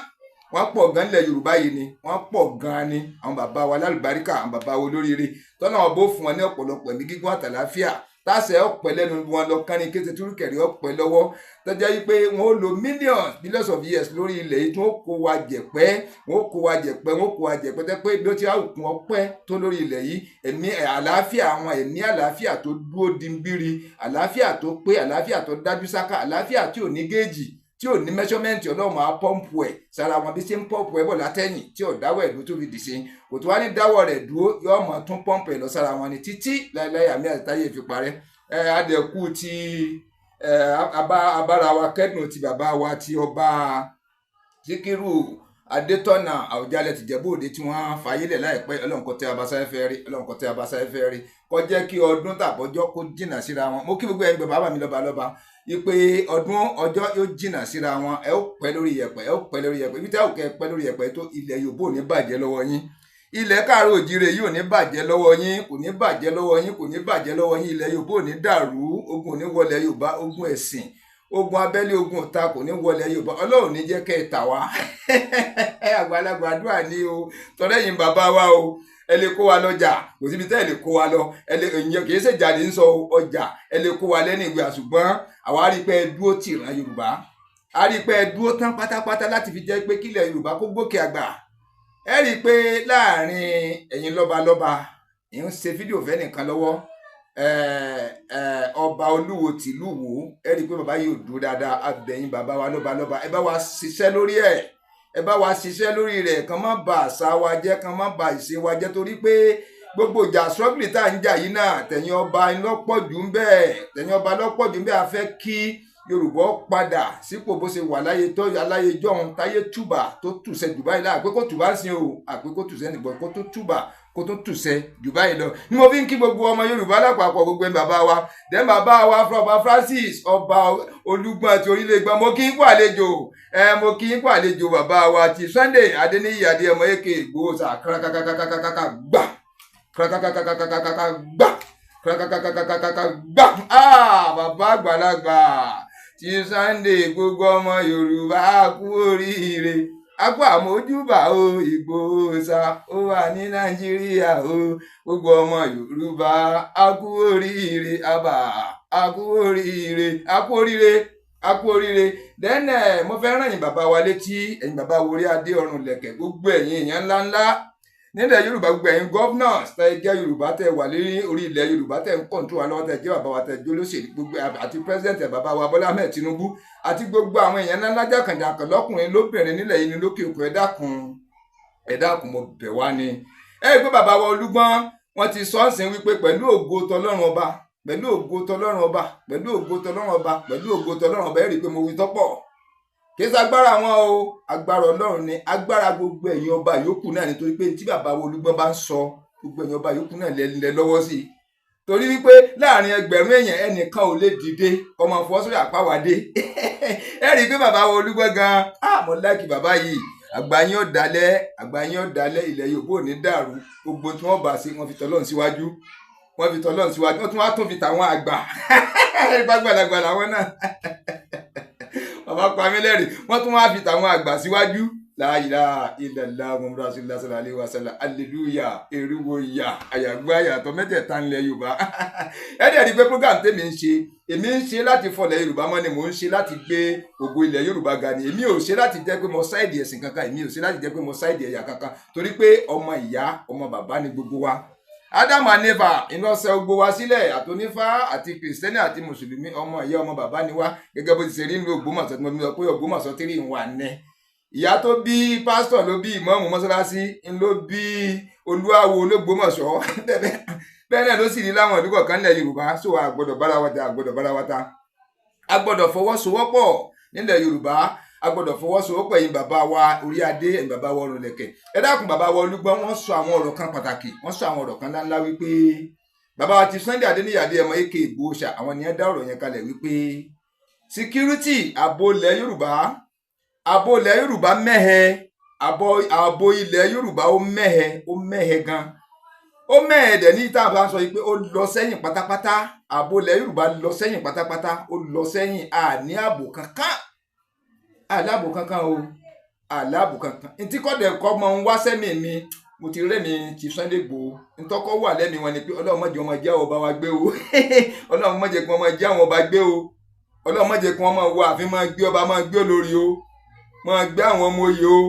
Wọ́n pọ̀ gan nílẹ̀ Yorùbá yìí ni, wọ́n pọ̀ gan ni. Àwọn bàbá wa lálùbáríkà, àwọn bàbá wa olóríire, tọ́nà wọn bó fún wọn ní ọ̀pọ̀lọpọ̀ ẹ̀mí gígùn àtàláfíà, táṣẹ ọ̀pẹ lẹ́nu wọn lọ kánrin kété túrúkẹ̀rí ọ̀pẹ lọ́wọ́, tọ́jà yìí pé wọ́n ó lo millions, billions of years lórí ilẹ̀ yìí, tí wọ́n kó wa jẹ̀pẹ́, wọ́n kó wa jẹ̀pẹ́, wọ́n kó wa jẹ̀pẹ́, tẹ́ pé bí ó ti àwùkún ọpẹ́ tó lórí ilẹ̀ yìí, ẹ̀mí àlàáfíà, àwọn ẹ̀mí àlàáfíà tó dúró dimbiri, àlàáfíà tó pé, àlàáfíà tó dájú sáká, àlàáfíà tí ò ní géèjì, tí ò ní measurement, Ọlọ́run á pọ́ǹpù ẹ̀ sára wọn bí ṣe ń pọ́ǹpù ẹ̀ bọ̀ látẹ̀yìn tí ò dáwọ́ ẹ̀ dúró tó fi dì sí, kò tó wá ní dáwọ́ rẹ̀ dúró, yóò mọ̀ tún pọ́ǹpù ẹ̀ lọ sára wọn ni títí láéláé, àmì àti fi parẹ́. Ẹ adẹ̀kú ti ẹ abára wa kẹ́dùn ti bàbá wa ti Ọba Síkírù Adétọ̀nà, Àwùjalẹ̀ tìjẹ̀bú Òde, tí wọ́n fàyílẹ̀ láìpẹ́. Ọlọ́run kó tẹ́ abasáfẹ́ rí, Ọlọ́run kó tẹ́ abasáfẹ́ rí, kó jẹ́ kí ọdún tàbọ́jọ́ kó jìnnà síra wọn. Mo kí gbogbo ẹ̀yin bàbá mi lọ́ba lọ́ba ipe ọdún ọjọ́ yóò jìnnà síra wọn. Ẹ ó pẹ́ lórí yẹ̀pẹ̀, ẹ ó pẹ́ lórí yẹ̀pẹ̀. Ibi tí a ò kẹ́ pẹ́ lórí yẹ̀pẹ̀ tó, ilẹ̀ Yorùbá ò ní bàjẹ́ lọ́wọ́ yín, ilẹ̀ káàárọ̀ òjíire yìí ò ní bàjẹ́ lọ́wọ́ yín, kò ní bàjẹ́ lọ́wọ́ yín, kò ní bàjẹ́ lọ́wọ́ yín. Ilẹ̀ Yorùbá ò ní dàrú, ogun ò ní wọlé Yorùbá, ogun ẹ̀sìn, ogun abẹ́lé, ogun ọ̀tá kò ní wọlé Yorùbá. Ọlọ́run ní jẹ́ kẹ́ ẹ tà wá. Àgbàlagbà àdúrà ní o, tọ́lẹ́yìn bàbá wa o, ẹ lè kó wa lọ́jà, kò síbi tẹ́ ẹ lè kó wa lọ, ẹ lè ìyẹn kì í ṣe jáde ń sọ ọjà, ẹ lè kó wa lẹ́nu ìwé. Àṣùgbọ́n àwa rí pé ẹ dúró tì ràn Yorùbá, a rí pé ẹ dúró tán pátápátá láti fi jẹ́ pé kílẹ̀ Yorùbá kó gòkè àgbà. Ẹ rí i pé láàrin ẹ̀yin lọ́balọ́ba, ẹ̀ ń ṣe fídíò fẹ́ nìkan lọ́wọ́, ọba Olúwo tìlú Ìwó, ẹ rí i pé bàbá yìí ò dúró dáadáa. Abẹ̀yìn bàbá wa lọ́balọ́ba, ẹ bá wa ṣiṣẹ́ lórí ẹ̀, ẹ bá wa ṣiṣẹ́ lórí rẹ̀, kàn má ba àṣà wa jẹ́, kàn má ba ìṣe wa jẹ́, torí pé gbogbo ìjà struggle tá à ń jà yìí náà, tẹ̀yìn ọba lọ́pọ̀ jù ń bẹ́ẹ̀, tẹ̀yìn ọba lọ́pọ̀ jù ń bẹ́ẹ̀. A fẹ́ kí Yorùbá padà sípò bó ṣe wà láyé tó aláyé jọ̀hún, táyé túbà tó tùsẹ̀ jù báyìí láà, pé kó tùbà ń sin o, àpé kó tùsẹ̀ nìgbọ̀n, kó tó túbà, kó tó tùsẹ̀ jù báyìí lọ ni mo fi ń kí gbogbo ọmọ Yorùbá lápapọ̀, gbogbo ẹ̀ bàbá wa dẹ́n, bàbá wa Ọba Francis, Ọba Olúgbọ́n àti Orílẹ̀-Ègbọ́n, mo kí ń kú àlejò ẹ, mo kí ń kú àlejò bàbá wa ti Sunday Adéníyì Adéyẹmọ èké Ìgbòho sà, kàkàkàkàkàkà gbà, kàkàkàkàkàkà gbà, kàkàkàkàkàkà gbà. Bàbá àgbàlagbà ti Sunday, gbogbo ọmọ Yorùbá kú oríire, akó àmójúbà o. Ìgbòho sà ó wà ní Nàìjíríà o. Gbogbo ọmọ Yorùbá, a kú oríire, àbà a kú oríire, a kú oríire, a kú oríire. Dẹ́nẹ̀ mo fẹ́ rán ẹ̀yin bàbá wa létí, ẹ̀yin bàbá wo orí adé ọrùn lẹ̀kẹ̀, gbogbo ẹ̀yin èèyàn ńláńlá nílẹ̀ Yorùbá, gbogbo ẹ̀yin governors tẹ́ jẹ́ Yorùbá, tẹ́ wà lórí orí ilẹ̀ Yorùbá, tẹ́ ń control wa lọ́wọ́, tẹ́ jẹ́ bàbá wa, tẹ́ jẹ́ olóṣèlú, gbogbo àti president bàbá wa Bọ́lá Ahmed Tinubu àti gbogbo àwọn èèyàn ńláńlá jàkànjàkàn lọ́kùnrin lóbìnrin nílẹ̀ yìí ní lókè òkun, ẹ dákun, ẹ dákun, mo bẹ̀ wá ni. Ẹ rí i pé bàbá wa Olúgbọ́n, wọ́n ti sọ ọ́ sìn wípé pẹ̀lú ògo tọlọ́run ọba, pẹ̀lú ògo tọlọ́run ọba, pẹ̀lú ògo tọlọ́run ọba, pẹ̀lú ògo tọlọ́run ọba. Ẹ rí i pé mo wí tọ́pọ̀, kì í ṣe agbára wọn o, agbára Ọlọ́run ni, agbára gbogbo ẹ̀yin ọba yòókù náà, nítorí pé tí bàbá wa Olúgbọ́n bá ń sọ, gbogbo ẹ̀yin ọba yòókù náà lẹ lọ́wọ́ sí i, torí wípé láàrin ẹgbẹ̀rún èèyàn, ẹnìkan ò lè dìde ọmọ fọ́ sórí àpáwádé. Ẹ rí i pé bàbá wa Olúgbọ́n gan ah, mo like bàbá yìí. Àgbà yín ó dalẹ̀, àgbà yín ó dalẹ̀, ilẹ̀ Yorùbá ò ní dàrú. Gbogbo tí wọ́n bá ṣe, wọ́n fi tọ́lọ́run síwájú, wọ́n fi tọ́lọ́run síwájú, wọ́n tún wá tún fi tàwọn àgbà gbàgbàlagbà làwọn náà, bàbá pa mí lẹ́rìí, wọ́n tún wá fi tàwọn àgbà síwájú. La ilaha illallah Muhammadu rasulullah sallallahu alaihi wasallam, hallelujah, eriwo ya àyàgbé àyàtọ̀ mẹ́tẹ̀ẹ̀ta ńlẹ̀ Yorùbá. Ẹ dẹ̀ rí i pé program tèmi ń ṣe, èmi ń ṣe láti fọlẹ̀ Yorùbá mọ́ ni, mò ń ṣe láti gbé ògo ilẹ̀ Yorùbá ga ni. Èmi ò ṣe láti jẹ́ pé mo side ẹ̀sìn kankan, èmi ò ṣe láti jẹ́ pé mo side ẹ̀yà kankan, torí pé ọmọ ìyá, ọmọ bàbá ni gbogbo wa. Ádámù and Éfà ìlọsẹ gbogbo wa sílẹ̀, àtònífá àti kìrìsìtẹ́nì àti mùsùlùmí, ọmọ ìyá, ọmọ bàbá ni wá, gẹ́gẹ́ bó ti ṣe rí nínú Ògbómọ̀ṣọ́ tí mo fi sọ pé Ògbómọ̀ṣọ́ three in one ní. Ìyá tó bí pásítọ̀ ló bí ìmọ̀ọ́mù mọ́sálásí, ń ló bí olúwawo l'Ógbómọ̀ṣọ́. Bẹ́ẹ̀ náà ló sì rí láwọn ìlú kọ̀ọ̀kan nílẹ̀ Yorùbá. So a gbọ́dọ̀ bára wa jà, a gbọ́dọ̀ bára wa ta, a gbọ́dọ̀ fọwọ́sowọ́pọ̀ nílẹ̀ Yorùbá, a gbọ́dọ̀ fọwọ́sowọ́pọ̀. Ẹ̀yin bàbá wa orí adé, ẹ̀yin bàbá wa ọrùn lẹ̀kẹ̀, ẹ dákun. Bàbá wa Olúgbọ́n, wọ́n sọ àwọn ọ̀rọ̀ kan pàtàkì, wọ́n sọ àwọn ọ̀rọ̀ kan ńláńlá wípé bàbá wa ti Sunday Adéníyì Adéyẹmọ aka Ìgbòho ṣà, àwọn ni ẹ dá ọ̀rọ̀ yẹn kalẹ̀ wípé security, ààbò ilẹ̀ Yorùbá, ààbò ilẹ̀ Yorùbá mẹ́hẹ, ààbò ilẹ̀ Yorùbá ó mẹ́hẹ, ó mẹ́hẹ gan, ó mẹ́hẹ dẹ̀ ní tá a bá ń sọ yìí pé ó lọ sẹ́yìn pátápátá. Ààbò ilẹ̀ Yorùbá lọ sẹ́yìn pátápátá, ó lọ sẹ́yìn. Àní ààbò kankan, àní ààbò kankan o. Àláàbò kankan ntí kọ́dẹ̀ kọ́ mọ ń wá sẹ́mi mi. Mo ti rẹ́ mi Chief Sunday Igboho, ntọ́kọ́ wà lẹ́mi wọn ni pé Ọlọ́run má jẹ́ wọn máa jẹ́ àwọn ọba wa gbé o. Ọlọ́run má jẹ́ kí wọ́n máa jẹ́ àwọn ọba gbé o. Ọlọ́run má jẹ́ kí wọ́n máa wọ ààfin, máa gbé ọba, máa gbé olórí o, máa gbé àwọn ọmọ oyè o,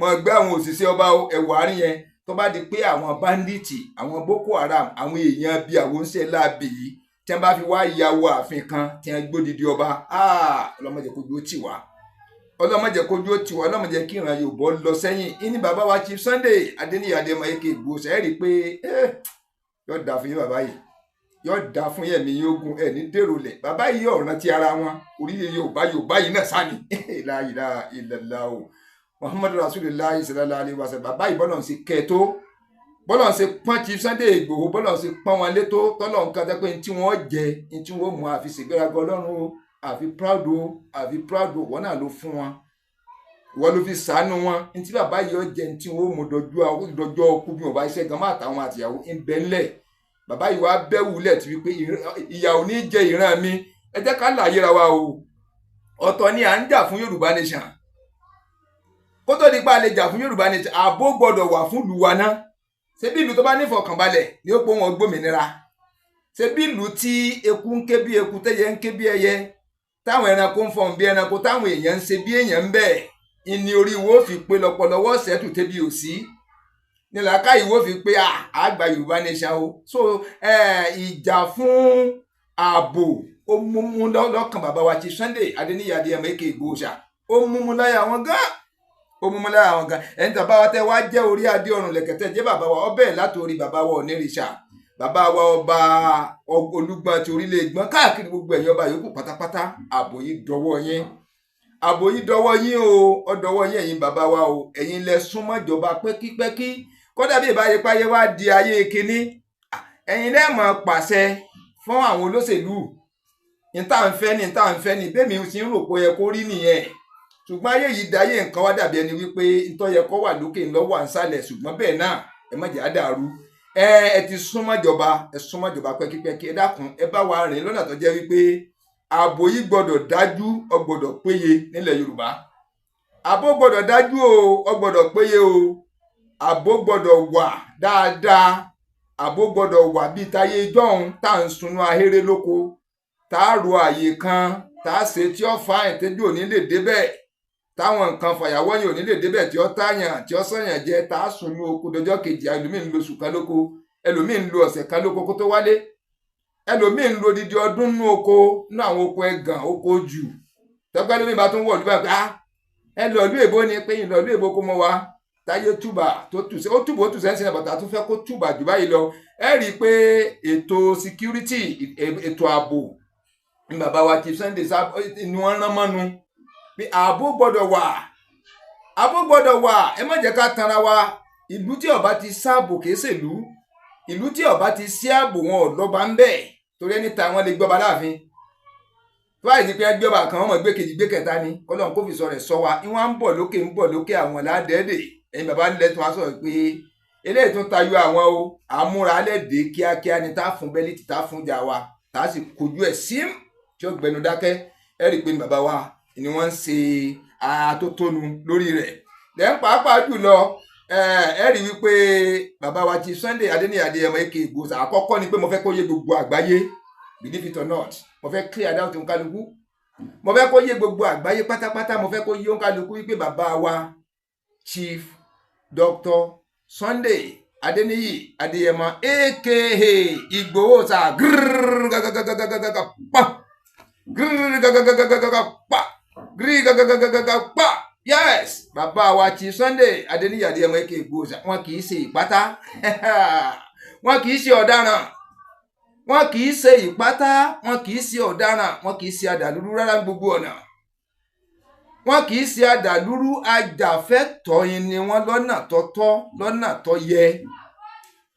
máa gbé àwọn òṣìṣẹ́ ọba o. Ẹ̀wọ̀ àárín yẹn, tó bá di pé àwọn bandits, àwọn Boko Haram, àwọn èèyàn bíi àwọn oníṣẹ́ láabi yìí, tí wọ́n bá fi wá ya wọ ààfin kan tí wọ́n gbódìdí ọba, Ọlọ́run má jẹ́ kójú ó tì wá. Ọlọ́run má jẹ́ kójú ó tì wá. Ọlọ́run má jẹ́ kí ìran Yorùbá lọ sẹ́yìn. Ìní bàbá wa Chief Sunday Adéníyì Adéyẹmọ aka Igboho, ṣe é rí i pé yóò dáa fún yín bàbá yìí, yóò dáa fún yẹ̀mí yín ogun ẹ̀ ní dèrò lẹ̀. Bàbá yìí ọ̀ràn ti ara wọn, orílẹ̀ Yorùbá, Yorùbá yìí náà sáni. La ilaha illallah Muhammadu Rasulullah sallallahu alaihi wasallam. Bàbá yìí, bọ́lọ̀ ń ṣe kẹ́ tó, bọ́lọ̀ ń ṣe pọ́n Chief Sunday Igboho, bọ́lọ̀ ń ṣe pọ́n wọn létó, tọ́lọ̀ ń kàtẹ́ pé ntí wọ́n jẹ, ntí wọ́n mú, àfi ṣègbéraga Ọlọ́run o, àfi proud o, àfi proud o. Wọ́n náà ló fún wọn, wọ́n ló fi sànú wọn. Ntí bàbá yìí ó jẹ, ntí wọ́n mú dọjọ́ ọkú bí wọ́n bá iṣẹ́ gan máa tàwọn àtìyàwó ń bẹ́ ńlẹ̀. Bàbá yìí wá bẹ́ wulẹ̀ tí wípé ìyà ò ní jẹ ìran mi. Ẹ jẹ́ ká láyé ra wa o. Ọ̀tọ̀ ni à ń jà fún Yorùbá nation. Kó tó di pa lè jà fún Yorùbá nation, ààbò gbọ́dọ̀ wà fún ìlú wa náà. Ṣé bí ìlú tó bá nífọ̀kànbalẹ̀ ni ó pé wọn gbòmìnira? Ṣé bí ìlú tí eku ń ké bí eku, tẹ́yẹ ń ké bí ẹyẹ, táwọn ẹranko ń fọhùn bí ẹranko, táwọn èèyàn ń ṣe bí èèyàn ń bẹ̀, ìní orí wo fi pé lọ́pọ̀lọwọ́ ṣẹ́tù tẹ́bi ò sí ní làákàyè wo fi pé àgbà Yorùbá nation o? So ìjà fún ààbò, ó múmú lọ́kàn bàbá wa Chief Sunday Adéníyì Adéyẹmọ aka Igboho ṣá. Ó múmú láyà wọn gan, ó múmú láyà wọn gan. Ẹni tàbá wa tẹ wá jẹ́ orí adé ọ̀run lẹ̀kẹ̀tẹ̀ jẹ́ bàbá wa, ọbẹ̀ látòrí bàbá wa Onírìṣà, bàbá wa ọba Olúgbọ́n ti orílẹ̀ Ìgbọ́n, káàkiri gbogbo ẹ̀yin ọba yòókù pátápátá, ààbò yìí dọwọ́ yín, ààbò yìí dọwọ́ yín o, ó dọwọ́ yín, ẹ̀yin bàbá wa o. Ẹ̀yin lẹ súnmọ́ ìjọba pẹ́kípẹ́kí. Kódà bí ìbáyépáyé wá di ayé kínní, ẹ̀yin lẹ máa pàṣẹ fún àwọn olóṣèlú. Ní tá à ń fẹ́ ní tá à ń fẹ́ ní bẹ́ẹ̀ mi ti ń rò pé ó yẹ kó rí nìyẹn. Ṣùgbọ́n ayé yìí dayé nǹkan wá dàbí ẹni wípé ntọ́ yẹ kó wà lókè ńlọ́wọ́ à ń sálẹ̀. Ṣùgbọ́n bẹ́ẹ̀ náà, ẹ má jẹ́ àdàrú. Ẹ ti súnmọ́ ìjọba, ẹ súnmọ́ ìjọba pẹ́kípẹ́kí. Ẹ dákun, ẹ bá wa rìn lọ́nà tó jẹ́ wípé ààbò yìí gbọ́dọ̀ dájú, ó gbọ́dọ̀ péye nílẹ̀ Yorùbá. Ààbò gbọ́dọ̀ dájú o, ó gbọ́dọ̀ péye o. Ààbò gbọ́dọ̀ wà dáadáa. Ààbò gbọ́dọ̀ wà bíi táyé jọ́hún tá à ń sunú ahéré lóko, tá a ro àyè kan tá a ṣe tí ó fa ìtẹ́jú òní lè débẹ̀, táwọn nǹkan fàyàwọ́ yẹn ò ní lè débẹ̀, tí ó tààyàn, tí ó sànyàn jẹ, tá a sunú oko dọjọ́ kejì. Ẹlòmíì ń lo oṣù kan lóko, ẹlòmíì ń lo ọ̀sẹ̀ kan lóko kó tó wálé, ẹlòmíì ń lo odidi ọdún nú oko, nú àwọn oko ẹ̀gàn, oko jù tọ́pẹ́. Ẹlòmíì bá tún wọ̀ lúbà pé ẹ lọ ìlú èbó ni, pé ìlọ ìlú èbó kó mọ́ wa táyé túbà tó tù sí, ó túbà, ó tù sẹ́ńsì náà bàtà, tó fẹ́ kó túbà jù báyìí lọ. Ẹ rí i pé ètò security, ètò ààbò ní bàbá wa Chief Sunday ni wọ́n rán mọ́nu pé ààbò gbọ́dọ̀ wà, ààbò gbọ́dọ̀ wà. Ẹ má jẹ́ ká tanra wa. Ìlú tí ó bá ti sáàbò kìí ṣèlú. Ìlú tí ó bá ti sí ààbò, wọn ò lọ́ba ń bẹ̀, torí ẹni ta wọn lè gbọ́ba láàfin. Tó báyìí ti pé ẹgbẹ́ ọba kan, wọn mọ̀ gbé kejì, gbé kẹta ni. Ọlọ́run kò fi sọ rẹ̀ sọ wa. Ìwọ̀n ń bọ̀ lókè, ń bọ̀ lókè. Àwọn ládẹ́ẹ̀dẹ̀, ẹ̀yin bàbá nílẹ̀ tó wá sọ̀rọ̀ pé eléyìí tún tayọ àwọn o. Àmúra alẹ́ dé kíákíá ni tá a fún bẹ́líìtì, tá a fún jà wa, tá a sì kojú ẹ̀ sim tí ó gbẹnu dákẹ́. Ẹ rí i pé ní bàbá wa ni wọ́n ń ṣe àtótónu lórí rẹ̀ lẹ́yìn. Pàápàá jùlọ, ẹ rí wípé bàbá wa Chief Sunday Adéníyì Adéyẹmọ aka Igboho, àkọ́kọ́ ni pé mo fẹ́ kó yé gbogbo àgbáyé, believe it or not, mo fẹ́ clear doubt òǹkálukú. Mo fẹ́ kó yé gbogbo àgbáyé pátápátá, mo fẹ́ kó yé òǹkálukú wípé bàbá wa Chief Dr. Sunday Adéníyì Adéyẹmọ aka Ìgbòho sa gírígàgàgàgàgàgà pa gírígàgàgàgàgà pa gírígàgàgàgàgà pa. Yes, bàbá wa Chief Sunday Adéníyì Adéyẹmọ aka Ìgbòho, wọn kì í ṣe ìpátá, wọn kì í ṣe ọ̀daràn, wọn kì í ṣe ìpátá, wọn kì í ṣe ọ̀daràn, wọn kì í ṣe àdàlúrú rárá ní gbogbo ọ̀nà. Wọn kì í ṣe àdàlúrú. Ajàfẹ́tọ̀ọ́ yín ni wọ́n, lọ́nà tọ́tọ́, lọ́nà tó yẹ,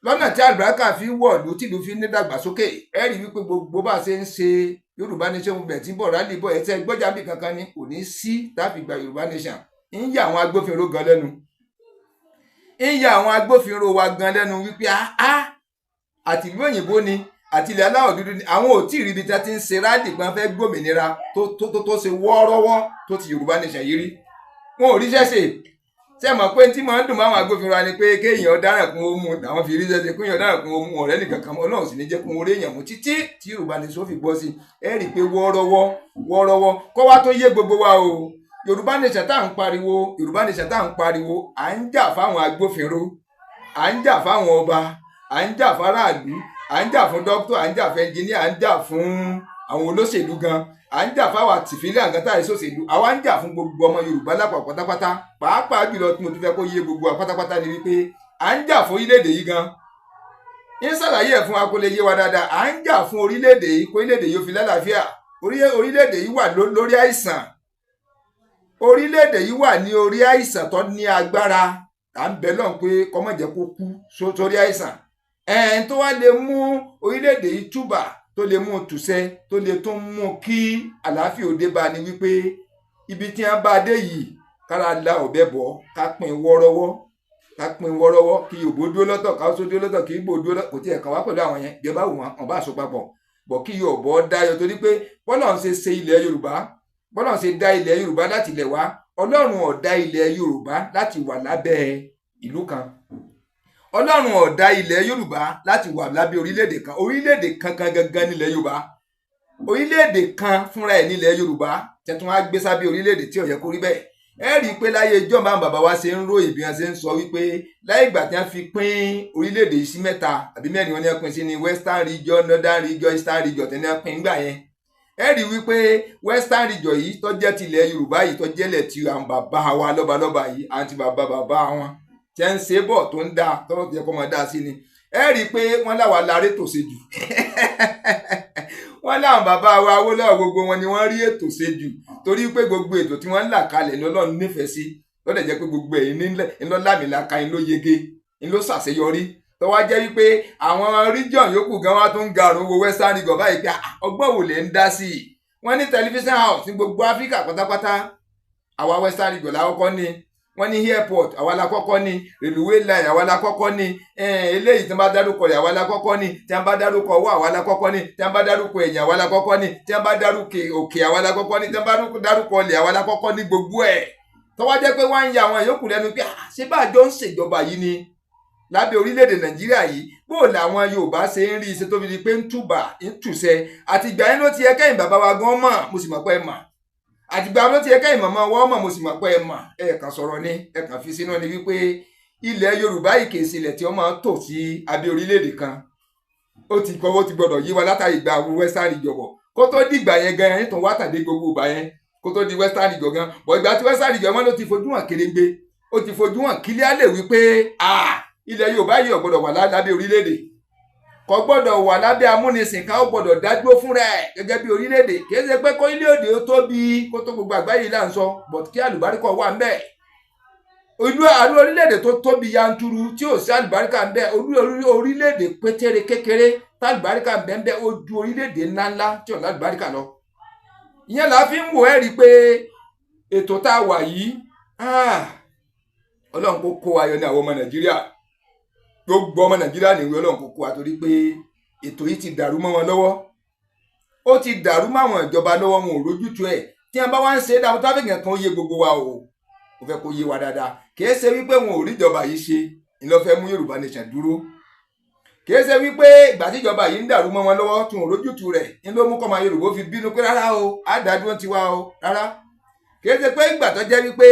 lọ́nà tí àlùbáríkà fi wọ̀lú, tìlú fi ní dàgbàsókè. Ẹ rí wípé gbogbo bá a ṣe ń ṣe Yorùbá nation bẹ̀ tí bọ̀ rálì bọ̀, ẹ̀sẹ̀ gbọ́jà bí kankan ni kò ní sí táfi gba Yorùbá nation. Ń yà àwọn agbófinró gan lẹ́nu, ń yà àwọn agbófinró wa gan lẹ́nu wípé á àtìlú òyìnbó ni, àti ilẹ̀ aláwọ̀ dúdú ni, àwọn ò tí ì ríbi tí a ti ń ṣe rally pé wọ́n fẹ́ gbòmìnira tó tó tó ṣe wọ́ọ́rọ́wọ́ tó ti Yorùbá nation yìí rí. Wọn ò ríṣẹ́ ṣe. Ṣé mọ̀ pé tí máa ń dùn máwọn agbófinró ni pé kéèyàn dáràn kún ó mú àwọn fi ríṣẹ́ ṣe, kéèyàn dáràn kún ó mú ọ̀rẹ́ nìkan kan, Ọlọ́run sì ní jẹ́ kún orí èèyàn mú títí tí Yorùbá Nation fi bọ́ sí. Ẹ rí i pé wọ́ọ́rọ́wọ́ wọ́ọ́rọ́wọ́ kọ́ wá tó yé gbogbo wa o. Yorùbá Nation tá à ń pariwo, Yorùbá Nation tá à ń pariwo, à ń jà fáwọn agbófinró, à ń jà fáwọn ọba, à ń jà fáráàlú, à ń jà fún dókítà, à ń jà fún ẹnjìníà, à ń jà fún àwọn olóṣèlú gan, à ń jà fáwọn àtìfílẹ̀ àgàtà ìṣòṣèlú, àwa ń jà fún gbogbo ọmọ Yorùbá lápapọ̀ pátápátá. Pàápàá jùlọ tí mo tún fẹ́ kó yé gbogbo wa pátápátá ni wípé à ń jà fún orílẹ̀-èdè yìí gan. Ń ṣàlàyé ẹ̀ fún wa kó lè yé wa dáadáa. À ń jà fún orílẹ̀-èdè yìí kó orílẹ̀-èdè yìí ó fi lálàáfíà. Orílẹ̀-èdè yìí wà lórí àìsàn. Orílẹ̀-èdè yìí wà ní orí àìsàn tó ní agbára. À ń bẹ lọ́hùn pé kó má jẹ́ kó kú sórí àìsàn. Ẹ̀ẹ́n tó wá lè mú orílẹ̀-èdè yìí túbà, tó lè mú tùsẹ, tó lè tún mú kí àlàáfíà òde bá ní wípé ibi tí wọ́n bá dé yìí kára la ọ̀bẹ bọ̀, ká pín wọ́rọ́wọ́, ká pín wọ́rọ́wọ́, kí Yorùbá dúró lọ́tọ̀, ká Haúsá dúró lọ́tọ̀, kí Ìgbò dúró lọ́tọ̀, kò tiẹ̀ kàn wá pẹ̀lú àwọn yẹn. Bí ẹ bá wù wọ́n, wọ́n bá so papọ̀ bọ̀ kí Yorùbá dáyọ, torí pé bọ́lá ń ṣe ṣe ilẹ̀ Yorùbá, bọ́lá ń ṣe dá ilẹ̀ Yorùbá láti ilẹ̀ wá. Ọlọ́run ò dá ilẹ̀ Yorùbá láti wà lábẹ́ ìlú kan. Ọlọ́run ò dá ilẹ̀ Yorùbá láti wà lábẹ́ orílẹ̀-èdè kan. Orílẹ̀-èdè kankan gangan nílẹ̀ Yorùbá, orílẹ̀-èdè kan fúnra ẹ̀ nílẹ̀ Yorùbá tẹ̀tún wá gbé sábẹ́ orílẹ̀-èdè tí ò yẹ kó rí bẹ́ẹ̀. Ẹ rí i pé láyé ìjọba bàbá wa ṣe ń ròyìn bí wọ́n ṣe ń sọ wípé láyé ìgbà tí wọ́n fi pín orílẹ̀-èdè yìí sí mẹ́ta àbí mẹ́rin, wọ́n ní wọ́n pín sí ní Western Region, Northern Region, Eastern Region tí wọ́n pín gbà yẹn. Ẹ rí i wípé Western Region yìí tó jẹ́ tilẹ̀ Yorùbá yìí, tó jẹ́lẹ̀ ti àwọn bàbá wa lọ́balọ́ba yìí àti bàbá bàbá wọn tí ń ṣe bọ̀ tó ń dáa tọ́lọ́ tó yẹ kó máa dáa sí ni. Ẹ rí i pé wọ́n láwa laré tò ṣe jù. Wọ́n láwọn bàbá wa Awólọ́wọ̀ gbogbo wọn ni wọ́n rí ètò ṣe jù, torí pé gbogbo ètò tí wọ́n ń là kalẹ̀ lọ́lọ́run nífẹ̀ẹ́ sí, lọ́dẹ̀ jẹ́ pé gbogbo ẹ̀yìn ńlọ́lámìlaka ń ló yege, ń ló ṣàṣeyọrí. Tó wá jẹ́ wípé àwọn region yòókù gan wá tó ń garùn wo Western Region báyìí pé ọgbọ́n wò lè ń dá sí i. Wọ́n ní television house ní gbogbo Áfíríkà pátápátá, àwa Western Region lákọ́kọ́ ní. Wọ́n ní airport, àwa la kọ́kọ́ ní. Railway line, àwa la kọ́kọ́ ní. Eléyìí tí wọ́n bá dárúkọ rẹ̀, àwa la kọ́kọ́ ní. Tí wọ́n bá dárúkọ ọwọ́, àwa la kọ́kọ́ ní. Tí wọ́n bá dárúkọ ẹ̀yìn, àwa la kọ́kọ́ ní. Tí wọ́n bá dárúkọ òkè, àwa la kọ́kọ́ ní. Tí wọ́n bá dárúkọ ọlẹ̀, àwa la kọ́kọ́ ní gbogbo ẹ̀. Tó wá jẹ́ pé wọ́n ń ya àwọn yòókù lẹ́nu pé ṣé bá àjọ ń ṣèjọba yìí ni lábẹ́ orílẹ̀-èdè Nàìjíríà yìí, bó làwọn Yorùbá ṣe ń rí iṣẹ́ tó fi di pé ń túbà ń tùṣẹ́. Àtìgbà yẹn ló ti yẹ kẹ́yìn bàbá wa gan mọ̀, mo sì mọ̀ pé ẹ mọ̀. Àtìgbà ló ti yẹ kẹ́yìn màmá wa mọ̀, mo sì mọ̀ pé ẹ mọ̀. Ẹ kàn sọ̀rọ̀ ni, ẹ kàn fi sínú ni wípé ilẹ̀ Yorùbá yìí kìí ṣe ilẹ̀ tí wọ́n máa tò sí abẹ́ orílẹ̀-èdè kan. Ó ti kọ́, ó ti gbọ́dọ̀ yí wa látàrí ìgbà Western Region bọ̀. Kó tó dìgbà yẹn gan, yẹn tó wá tàdé gbogbo ìgbà yẹn kó tó di Western Region gan. Bọ̀ ìgbà tí Western Region wọn ló ti fojú hàn kéréńgbé, ó ti fojú hàn kílíà wípé ilẹ̀ Yorùbá yìí ò gbọ́dọ̀ wà lábẹ́ orílẹ̀-èdè, kò gbọ́dọ̀ wà lábẹ́ amúnisìn kan, ó gbọ́dọ̀ dádúró fúnra ẹ̀ gẹ́gẹ́ bí orílẹ̀-èdè. Kì í ṣe pé kó orílẹ̀-èdè ó tóbi kó tó gbogbo àgbáyé là ń sọ, but kí àlùbáríkà wà ń bẹ̀. Ìlú àlú orílẹ̀-èdè tó tóbi yanturu tí ò sí àlùbáríkà ń bẹ̀, orílẹ̀-èdè pétére kékeré tálùbáríkà ń bẹ̀ ń bẹ̀, ó ju orílẹ̀-èdè ńláńlá tí ò lálùbáríkà lọ. Ìyẹn là fi ń wò ẹ́ rí i pé ètò tá a wà yìí, Ọlọ́run kó kó ayọ̀ ní àwọn ọmọ Nàìjíríà, gbogbo ọmọ Nàìjíríà nìwé Ọlọ́run kó kó wa, torí pé ètò yìí ti dàrú mọ́ wọn lọ́wọ́, ó ti dàrú mọ́ àwọn ìjọba lọ́wọ́, wọn ò rójútu ẹ̀. Tí wọn bá wá ń ṣe é dáhùn tábìlì kan yé gbogbo wa o, mo fẹ́ kó yé wa dáadáa. Kìí ṣe wípé wọn ò rí ìjọba yìí ṣe ńlọfẹ́ mú Yorùbá Nation dúró. Kìí ṣe wípé ìgbà tí ìjọba yìí ń dàrú mọ́ wọn lọ́wọ́ tí wọn ò rójútu rẹ̀ ń ló mú kọ́mọ Yorùbá fi bínú pé rárá o, á dá dúró tiwa o, rárá. Kìí ṣe pé ìgbà tó jẹ́ wípé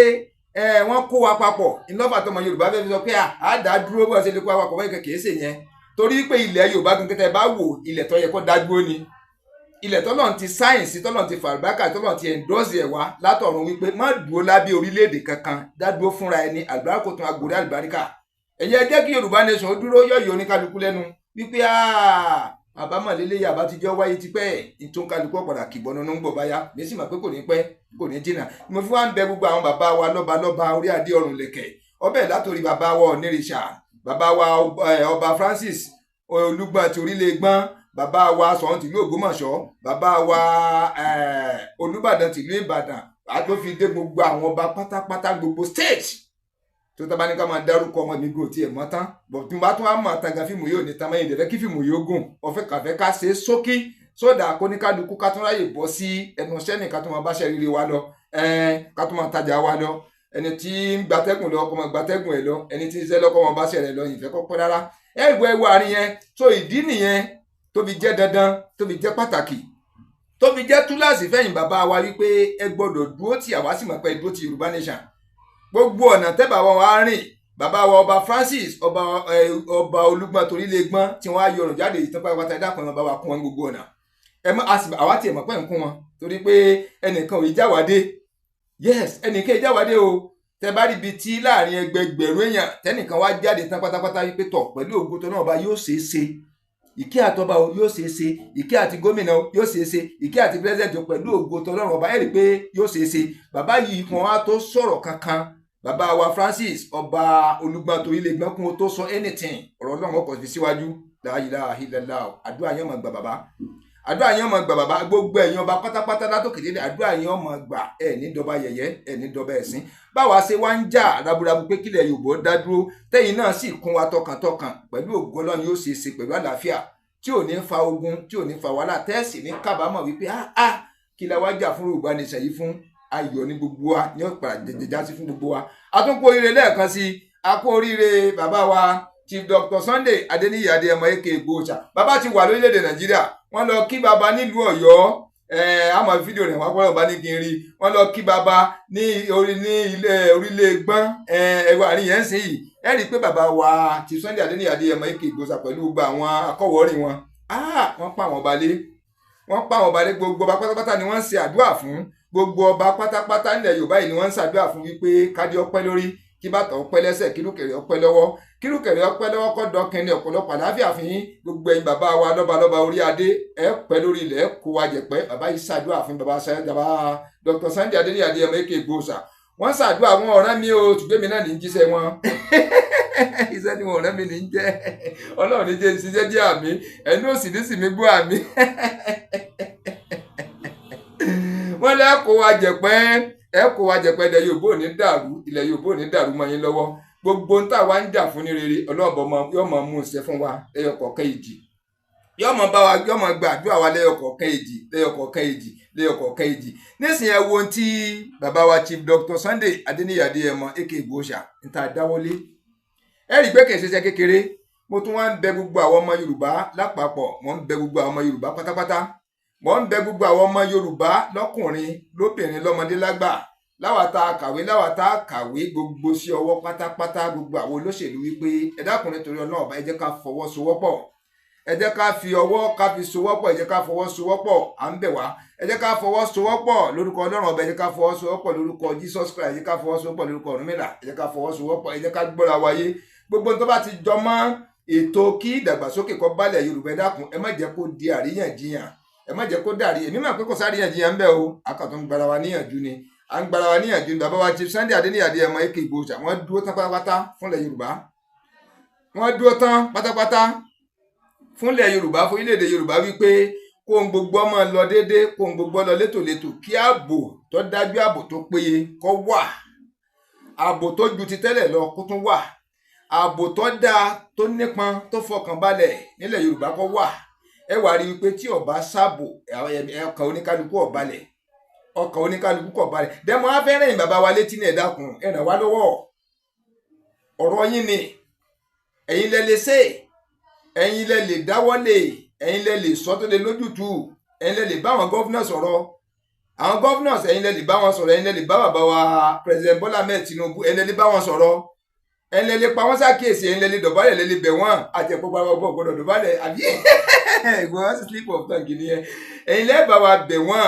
wọ́n kó wa papọ̀ ńlọ́fà tọmọ Yorùbá fẹ́ fi sọ pé á dá dúró bó ṣe lè kó wa papọ̀ báyìí, kìí ṣe yẹn. Torí pé ilẹ̀ Yorùbá gan kẹtẹ bá wò, ilẹ̀ tó yẹ kó dá dúró ni, ilẹ̀ tọ́lọ́run ti sáyẹ̀nsì, tọ́lọ́run ti fàlùbákà, tọ́lọ́run ti ẹ̀ńdọ́sì ẹ̀ wá látọ̀run wípé má dúró lábẹ́ orílẹ̀-èdè kankan, dá dúró fúnra ẹni, àlùbáríkà tó agbórí àlùbáríkà. Ẹ̀yin ẹ jẹ́ kí Yorùbá Nation dúró, yọ̀yọ̀ oníkálukú lẹ́nu wípé àbámọ̀lélẹ́ yàbá ti jọ wáyé tipẹ́, ìtúnkálukú ọ̀padà kìbọn nínú ń bọ̀ báyá mi sì mọ̀ pé kò ní pẹ́, kò ní jìnnà. Mo fi wá ń bẹ gbogbo àwọn bàbá wa lọ́ba lọ́ba orí adé ọ̀run lẹ̀kẹ̀ ọbẹ̀ látòrí bàbá wa Onírìṣà, bàbá wa ọba Francis Olúgbọ́n ti orílẹ̀ gbọ́n, bàbá wa Ṣọ̀ún tìlú Ògbómọ̀ṣọ́, bàbá wa Olúbàdàn tìlú Ìbàdàn, tó fi dé gbogbo àwọn ọba pátápátá gbogbo state tó tá bá ní ká máa dárúkọ ọmọ mi gò tiẹ̀ mọ́ tán. Bọ̀ tí mo bá tún wá mọ̀ tán gan, fíìmù yóò ní tán mẹ́yìn dẹ̀fẹ́ kí fíìmù yóò gùn, ọ̀fẹ́ kàfẹ́ ká ṣe é sókí sódà kóníkálukú ká tún ráyè bọ́ sí ẹnu iṣẹ́ nìkan tó máa báṣẹ́ rere wa lọ, ká tún máa tajà wa lọ. Ẹni tí ń gbatẹ́gùn lọ kó máa gbatẹ́gùn ẹ̀ lọ, ẹni tí ń ṣiṣẹ́ lọ kó máa bá ṣẹ̀ rẹ̀ lọ, ìfẹ́ kọ́ pẹ́ rárá. Ẹ gbọ́ ẹ wo àárín yẹn. So ìdí nìyẹn tó fi jẹ́ dandan, tó fi jẹ́ pàtàkì, tó fi jẹ́ túláàsì fẹ̀yìn bàbá wa wípé ẹ gbọ́dọ̀ dúró tì àwa, sì mọ̀ pé dúró ti Yorùbá Nation. Gbogbo ọ̀nà tẹ́ bàbá wa rìn, bàbá wa ọba Francis ọba Olúgbọ́n Torílégbọ́n tí wọ́n á yọrùn jáde ìtàn pátápátá, ẹ dákun ẹ bá wa kún wọn gbogbo ọ̀nà. Ẹ mọ̀ àwa tiẹ̀ mọ̀ pé ń kún wọn torí pé ẹnìkan ò jáwádé. Yes, ẹnìkan ò jáwádé o. Tẹ bá rí ibi tí láàrin ẹgbẹgbẹ̀rún èèyàn tẹnìkan wá jáde tán pátápátá wípé tọ̀ pẹ̀lú ògo tó náà bá yóò ṣeé ṣe, ìkí àtọba o yóò ṣeé ṣe, ìkí àti gómìnà o yóò ṣeé ṣe, ìkí àti pírẹsidẹ̀ntì o pẹ̀lú ògo tó lọ́rùn ọba, ẹ̀ rí i pé yóò ṣeé ṣe. Bàbá yìí kan á tó sọ̀rọ̀ kankan, bàbá wa Francis ọba Olúgbọ́n Torílégbọ́n kún ó tó sọ anything, ọ̀rọ̀ Ọlọ́run ọkọ̀ fi síwájú. La ilaha illallah. Àdúrà yẹn máa gbà bàbá, àdúrà yẹn máa gbà bàbá. Gbogbo ẹ̀yin ọba pátápátá látòkè délé, àdúrà yẹn máa gbà. Ẹ̀ ní dọba yẹ̀yẹ́, ẹ̀ ní dọba ẹ̀sín. Báwa ṣe wá ń jà raburabu pé kílẹ̀ Yorùbá dá dúró, tẹ́yìn náà sì kún wa tọkàntọkàn pẹ̀lú ògo Ọlọ́run yóò ṣe é ṣe pẹ̀lú àlàáfíà tí ò ní fa ogun, tí ò ní fa wàhálà, tẹ́ẹ̀sì ní kábàámọ̀ wípé ah kí la wá jà fún Yorùbá Nation yìí fún. Ayọ̀ ní gbogbo wa ní ọ̀pá jẹjẹjá sí fún gbogbo wa. A tún kú oríire lẹ́ẹ̀kan sí i, a kú oríire bàbá wa Chief Dr. Sunday Adéníyì Adéyẹmọ aka Ìgbòho. Bàbá ti wà lórílẹ̀‐èdè Nàìjíríà, wọ́n lọ kí bàbá nílùú Ọ̀yọ́. Àmọ́ fídíò rẹ̀ wọ́n pọ́nlọ́ bá ní kí n rí. Wọ́n lọ kí bàbá ní orí ní ilé orílẹ̀ gbọ́n ẹ̀wọ̀ àárín yẹn ń sìn yìí. Ẹ rí i pé bàbá wa Chief Sunday Adéníyì Adéyẹmọ aka Ìgbòho pẹ̀lú gbogbo àwọn akọ̀wọ́rìn wọn, wọ́n pa àwọn balẹ̀, wọ́n pa àwọn balẹ̀. Gbogbo ọba pátápátá ni wọ́n ń ṣe àdúrà fún. Gbogbo ọba pátápátá nílẹ̀ Yorùbá yìí ni wọ́n ń ṣàdúrà fún wípé kádé ọpẹ́ lórí, kí bàtà ọpẹ́ lẹ́sẹ̀, kírùkẹ̀rẹ̀ ọpẹ́ lọ́wọ́, kírùkẹ̀rẹ̀ ọpẹ́ lọ́wọ́, kọ́ dọ́kin ní ọ̀pọ̀lọpọ̀ àlàáfíà fún yín. Gbogbo ẹ̀yin bàbá wa lọ́balọ́ba orí adé, ẹ pẹ́ lórí ilẹ̀, ẹ kó wa jẹ̀pẹ́. Bàbá yìí ṣàdúrà fún bàbá Dr. Sunday Adéníyì Adéyẹmọ aka Ìgbòho. Wọ́n ṣàdúrà wọn ọ̀ràn mi o, ṣùgbọ́n mi náà ní jíṣẹ́ wọn. Iṣẹ́ ni wọn ọ̀ràn mi ní jẹ́, Ọlọ́run ní jẹ́ ṣiṣẹ́ jẹ́ àmì, ẹnu òsì ní sì mí gbọ́ àmì. Wọ́n lẹ́ kó wa jẹ̀pẹ́, ẹ kó wa jẹ̀pẹ́. Ilẹ̀ Yorùbá ò ní dàrú, ilẹ̀ Yorùbá ò ní dàrú mọ́ yín lọ́wọ́. Gbogbo ń tà wá ń jà fún ní rere, Ọlọ́run yóò máa mú un ṣe fún wa lẹ́yọ kọ̀ọ̀kan èjì, yóò máa bá wa, yóò máa gba àdúrà wa lẹ́yọ kọ̀ọ̀kan èjì, lẹ́yọ kọ̀ọ̀kan èjì, lẹ́yọ kọ̀ọ̀kan èjì. Nísìnyí ẹ wo ohun tí bàbá wa Chief Dr. Sunday Adéníyì Adéyẹmọ aka Ìgbòho ń ta dáwọ́lé. Ẹ rí i pé kì í ṣiṣẹ́ kékeré. Mo tún wá ń bẹ gbogbo àwọn ọmọ Yorùbá lápapọ̀, mo ń bẹ gbogbo àwọn ọmọ Yorùbá pátápátá, mo ń bẹ gbogbo àwọn ọmọ Yorùbá lọ́kùnrin lóbìnrin lọ́mọdé lágbà, láwa tá a kàwé, láwa tá a kàwé, gbogbo sí ọwọ́ pátápátá, gbogbo àwọn olóṣèlú wípé ẹ dákun nítorí Ọlọ́run ọba, ẹ jẹ́ ká fọwọ́sowọ́pọ̀, ẹ jẹ́ ká fi ọwọ́ ká fi sowọ́pọ̀, ẹ jẹ́ ká fọwọ́sowọ́pọ̀, à ń bẹ̀ wá, ẹ jẹ́ ká fọwọ́sowọ́pọ̀ lórúkọ Ọlọ́run ọba, ẹ jẹ́ ká fọwọ́sowọ́pọ̀ lórúkọ Jesus Christ, ẹ jẹ́ ká fọwọ́sowọ́pọ̀ lórúkọ Ọ̀rúnmìlà, ẹ jẹ́ ká fọwọ́sowọ́pọ̀, ẹ jẹ́ ká gbọ́ra wáyé. Gbogbo tó bá ti jọ mọ́ ètò kí ìdàgbàsókè kó bálẹ̀ Yorùbá, ẹ dákun ẹ má jẹ́ kó di àríyànjiyàn, ẹ má jẹ́ kó dàrí. Èmi máa pé kò sáríyànjiyàn ń bẹ o, akàtún ń gbara wa níyànjú ni, à ń gbara wa níyànjú ni. Bàbá wa Chief Sunday Adéníyì Adéyẹmọ aka Ìgbòho, wọ́n dúró tán pátápátá fúnlẹ̀ Yorùbá, wọ́n dúró tán pátápátá fúnlẹ̀ Yorùbá, fún orílẹ̀-èdè Yorùbá wípé kó ń gbogbo ọmọ lọ déédéé, kó ń gbogbo lọ létòlétò, kí ààbò tó dájú, ààbò tó péye kó wà, ààbò tó ju ti tẹ́lẹ̀ lọ kó tún wà, ààbò tó dáa tó nípọn tó fọkàn balẹ̀ nílẹ̀ Yorùbá kó wà. Ẹ wá rí i pé tí ọba sáàbò, ọkàn oníkálukú ò balẹ̀, ọkàn oníkálukú kò balẹ̀. Dẹ́mọ̀ á fẹ́ rìn bàbá wa létí ní, ẹ dákun ẹ ràn wá lọ́wọ́, ọ̀rọ̀ yín ni, ẹ̀yin lẹ lè ṣe, ẹ̀yin lẹ lè dáwọ́lé, ẹ̀yin lẹ lè sọ tó lè lójútùú, ẹ̀yin lẹ lè bá àwọn gọ́fúnà sọ̀rọ̀, àwọn gọ́fúnà ẹ̀yin lẹ lè bá wọn sọ̀rọ̀, ẹ̀yin lẹ lè bá bàbá wa President Bola Ahmed Tinubu, ẹ̀yin lẹ lè bá wọn sọ̀rọ̀, ẹ̀yin lẹ lè pa wọ́n ṣàkíyèsí, ẹ̀yin lẹ lè dọ̀bálẹ̀, lẹ lè bẹ̀ wọ́n, àti ẹ̀pọ̀ gbọ́dọ̀ dọ̀bálẹ̀ àbí ìgbọ́n slip of tongue nìyẹn. Ẹ̀yin lẹ bá wa bẹ̀ wọ́n,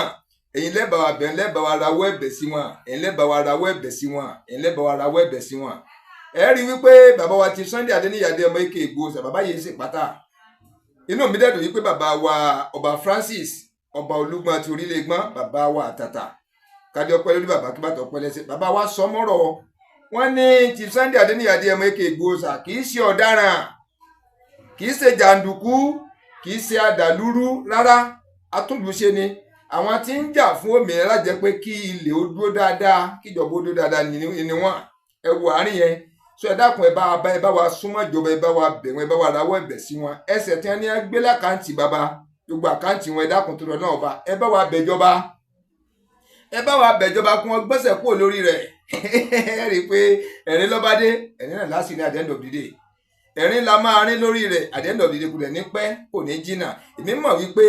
ẹ̀yin lẹ bá wa bẹ̀, lẹ bá wa rawọ́ ẹ̀bẹ̀ sí wọn, ẹ̀yin lẹ bá wa rawọ́ ẹ̀bẹ̀ sí wọn, ẹ̀yin lẹ bá wa rawọ́ ẹ̀bẹ̀ sí wọn. Ẹ rí wípé bàbá wa ti Sunday Adéníyì Adéyẹmọ aka Ìgbòho, bàbá yìí ṣe pátá. Inú mi dẹ́dùn wípé bàbá wa ọba Francis ọba Olúgbọ́n ti Orílẹ̀-Ègbọ́n, bàbá wa àtàtà, kádé ọpẹ́ lórí bàbá, kí bàtà ọpẹ́ lẹ́sẹ̀. Bàbá wa sọ mọ́rọ̀ wọ́n ní Chief Sunday Adéníyì Adéyẹmọ aka Ìgbòho kì í ṣe ọ̀daràn, kì í ṣe jàǹdùkú, kì í ṣe adàlúrú rárá, atúndùṣe ni. Àwọn tí ń jà fún òmìnira jẹ́ pé kí ilẹ̀ ó dúró dáadáa, kí ìjọba ó dúró dáadáa ni wọ́n. Ẹ wo àárín yẹn. So ẹ dákun, ẹ bá wa súnmọ́ ìjọba, ẹ bá wa bẹ̀ wọ́n, ẹ bá wa rawọ́ ẹ̀bẹ̀ sí wọn. Ẹsẹ̀ tí wọ́n ní gbé lákàntì bàbá, gbogbo àkáǹtì wọn, ẹ dákun tó lọ náà ọba, ẹ bá wa bẹ̀ jọba, Ẹ bá wa bẹ̀jọba kún ọ gbọ́sẹ̀ kúrò lórí rẹ̀. Ẹ rí i pé ẹ̀rín lọ́bádé, ẹ̀rín náà lásìkò ní at the end of the day, ẹ̀rín la máa rín lórí rẹ̀ at the end of the day. Kò dẹ̀ ní pẹ́, kò ní jìnnà. Èmi mọ̀ wípé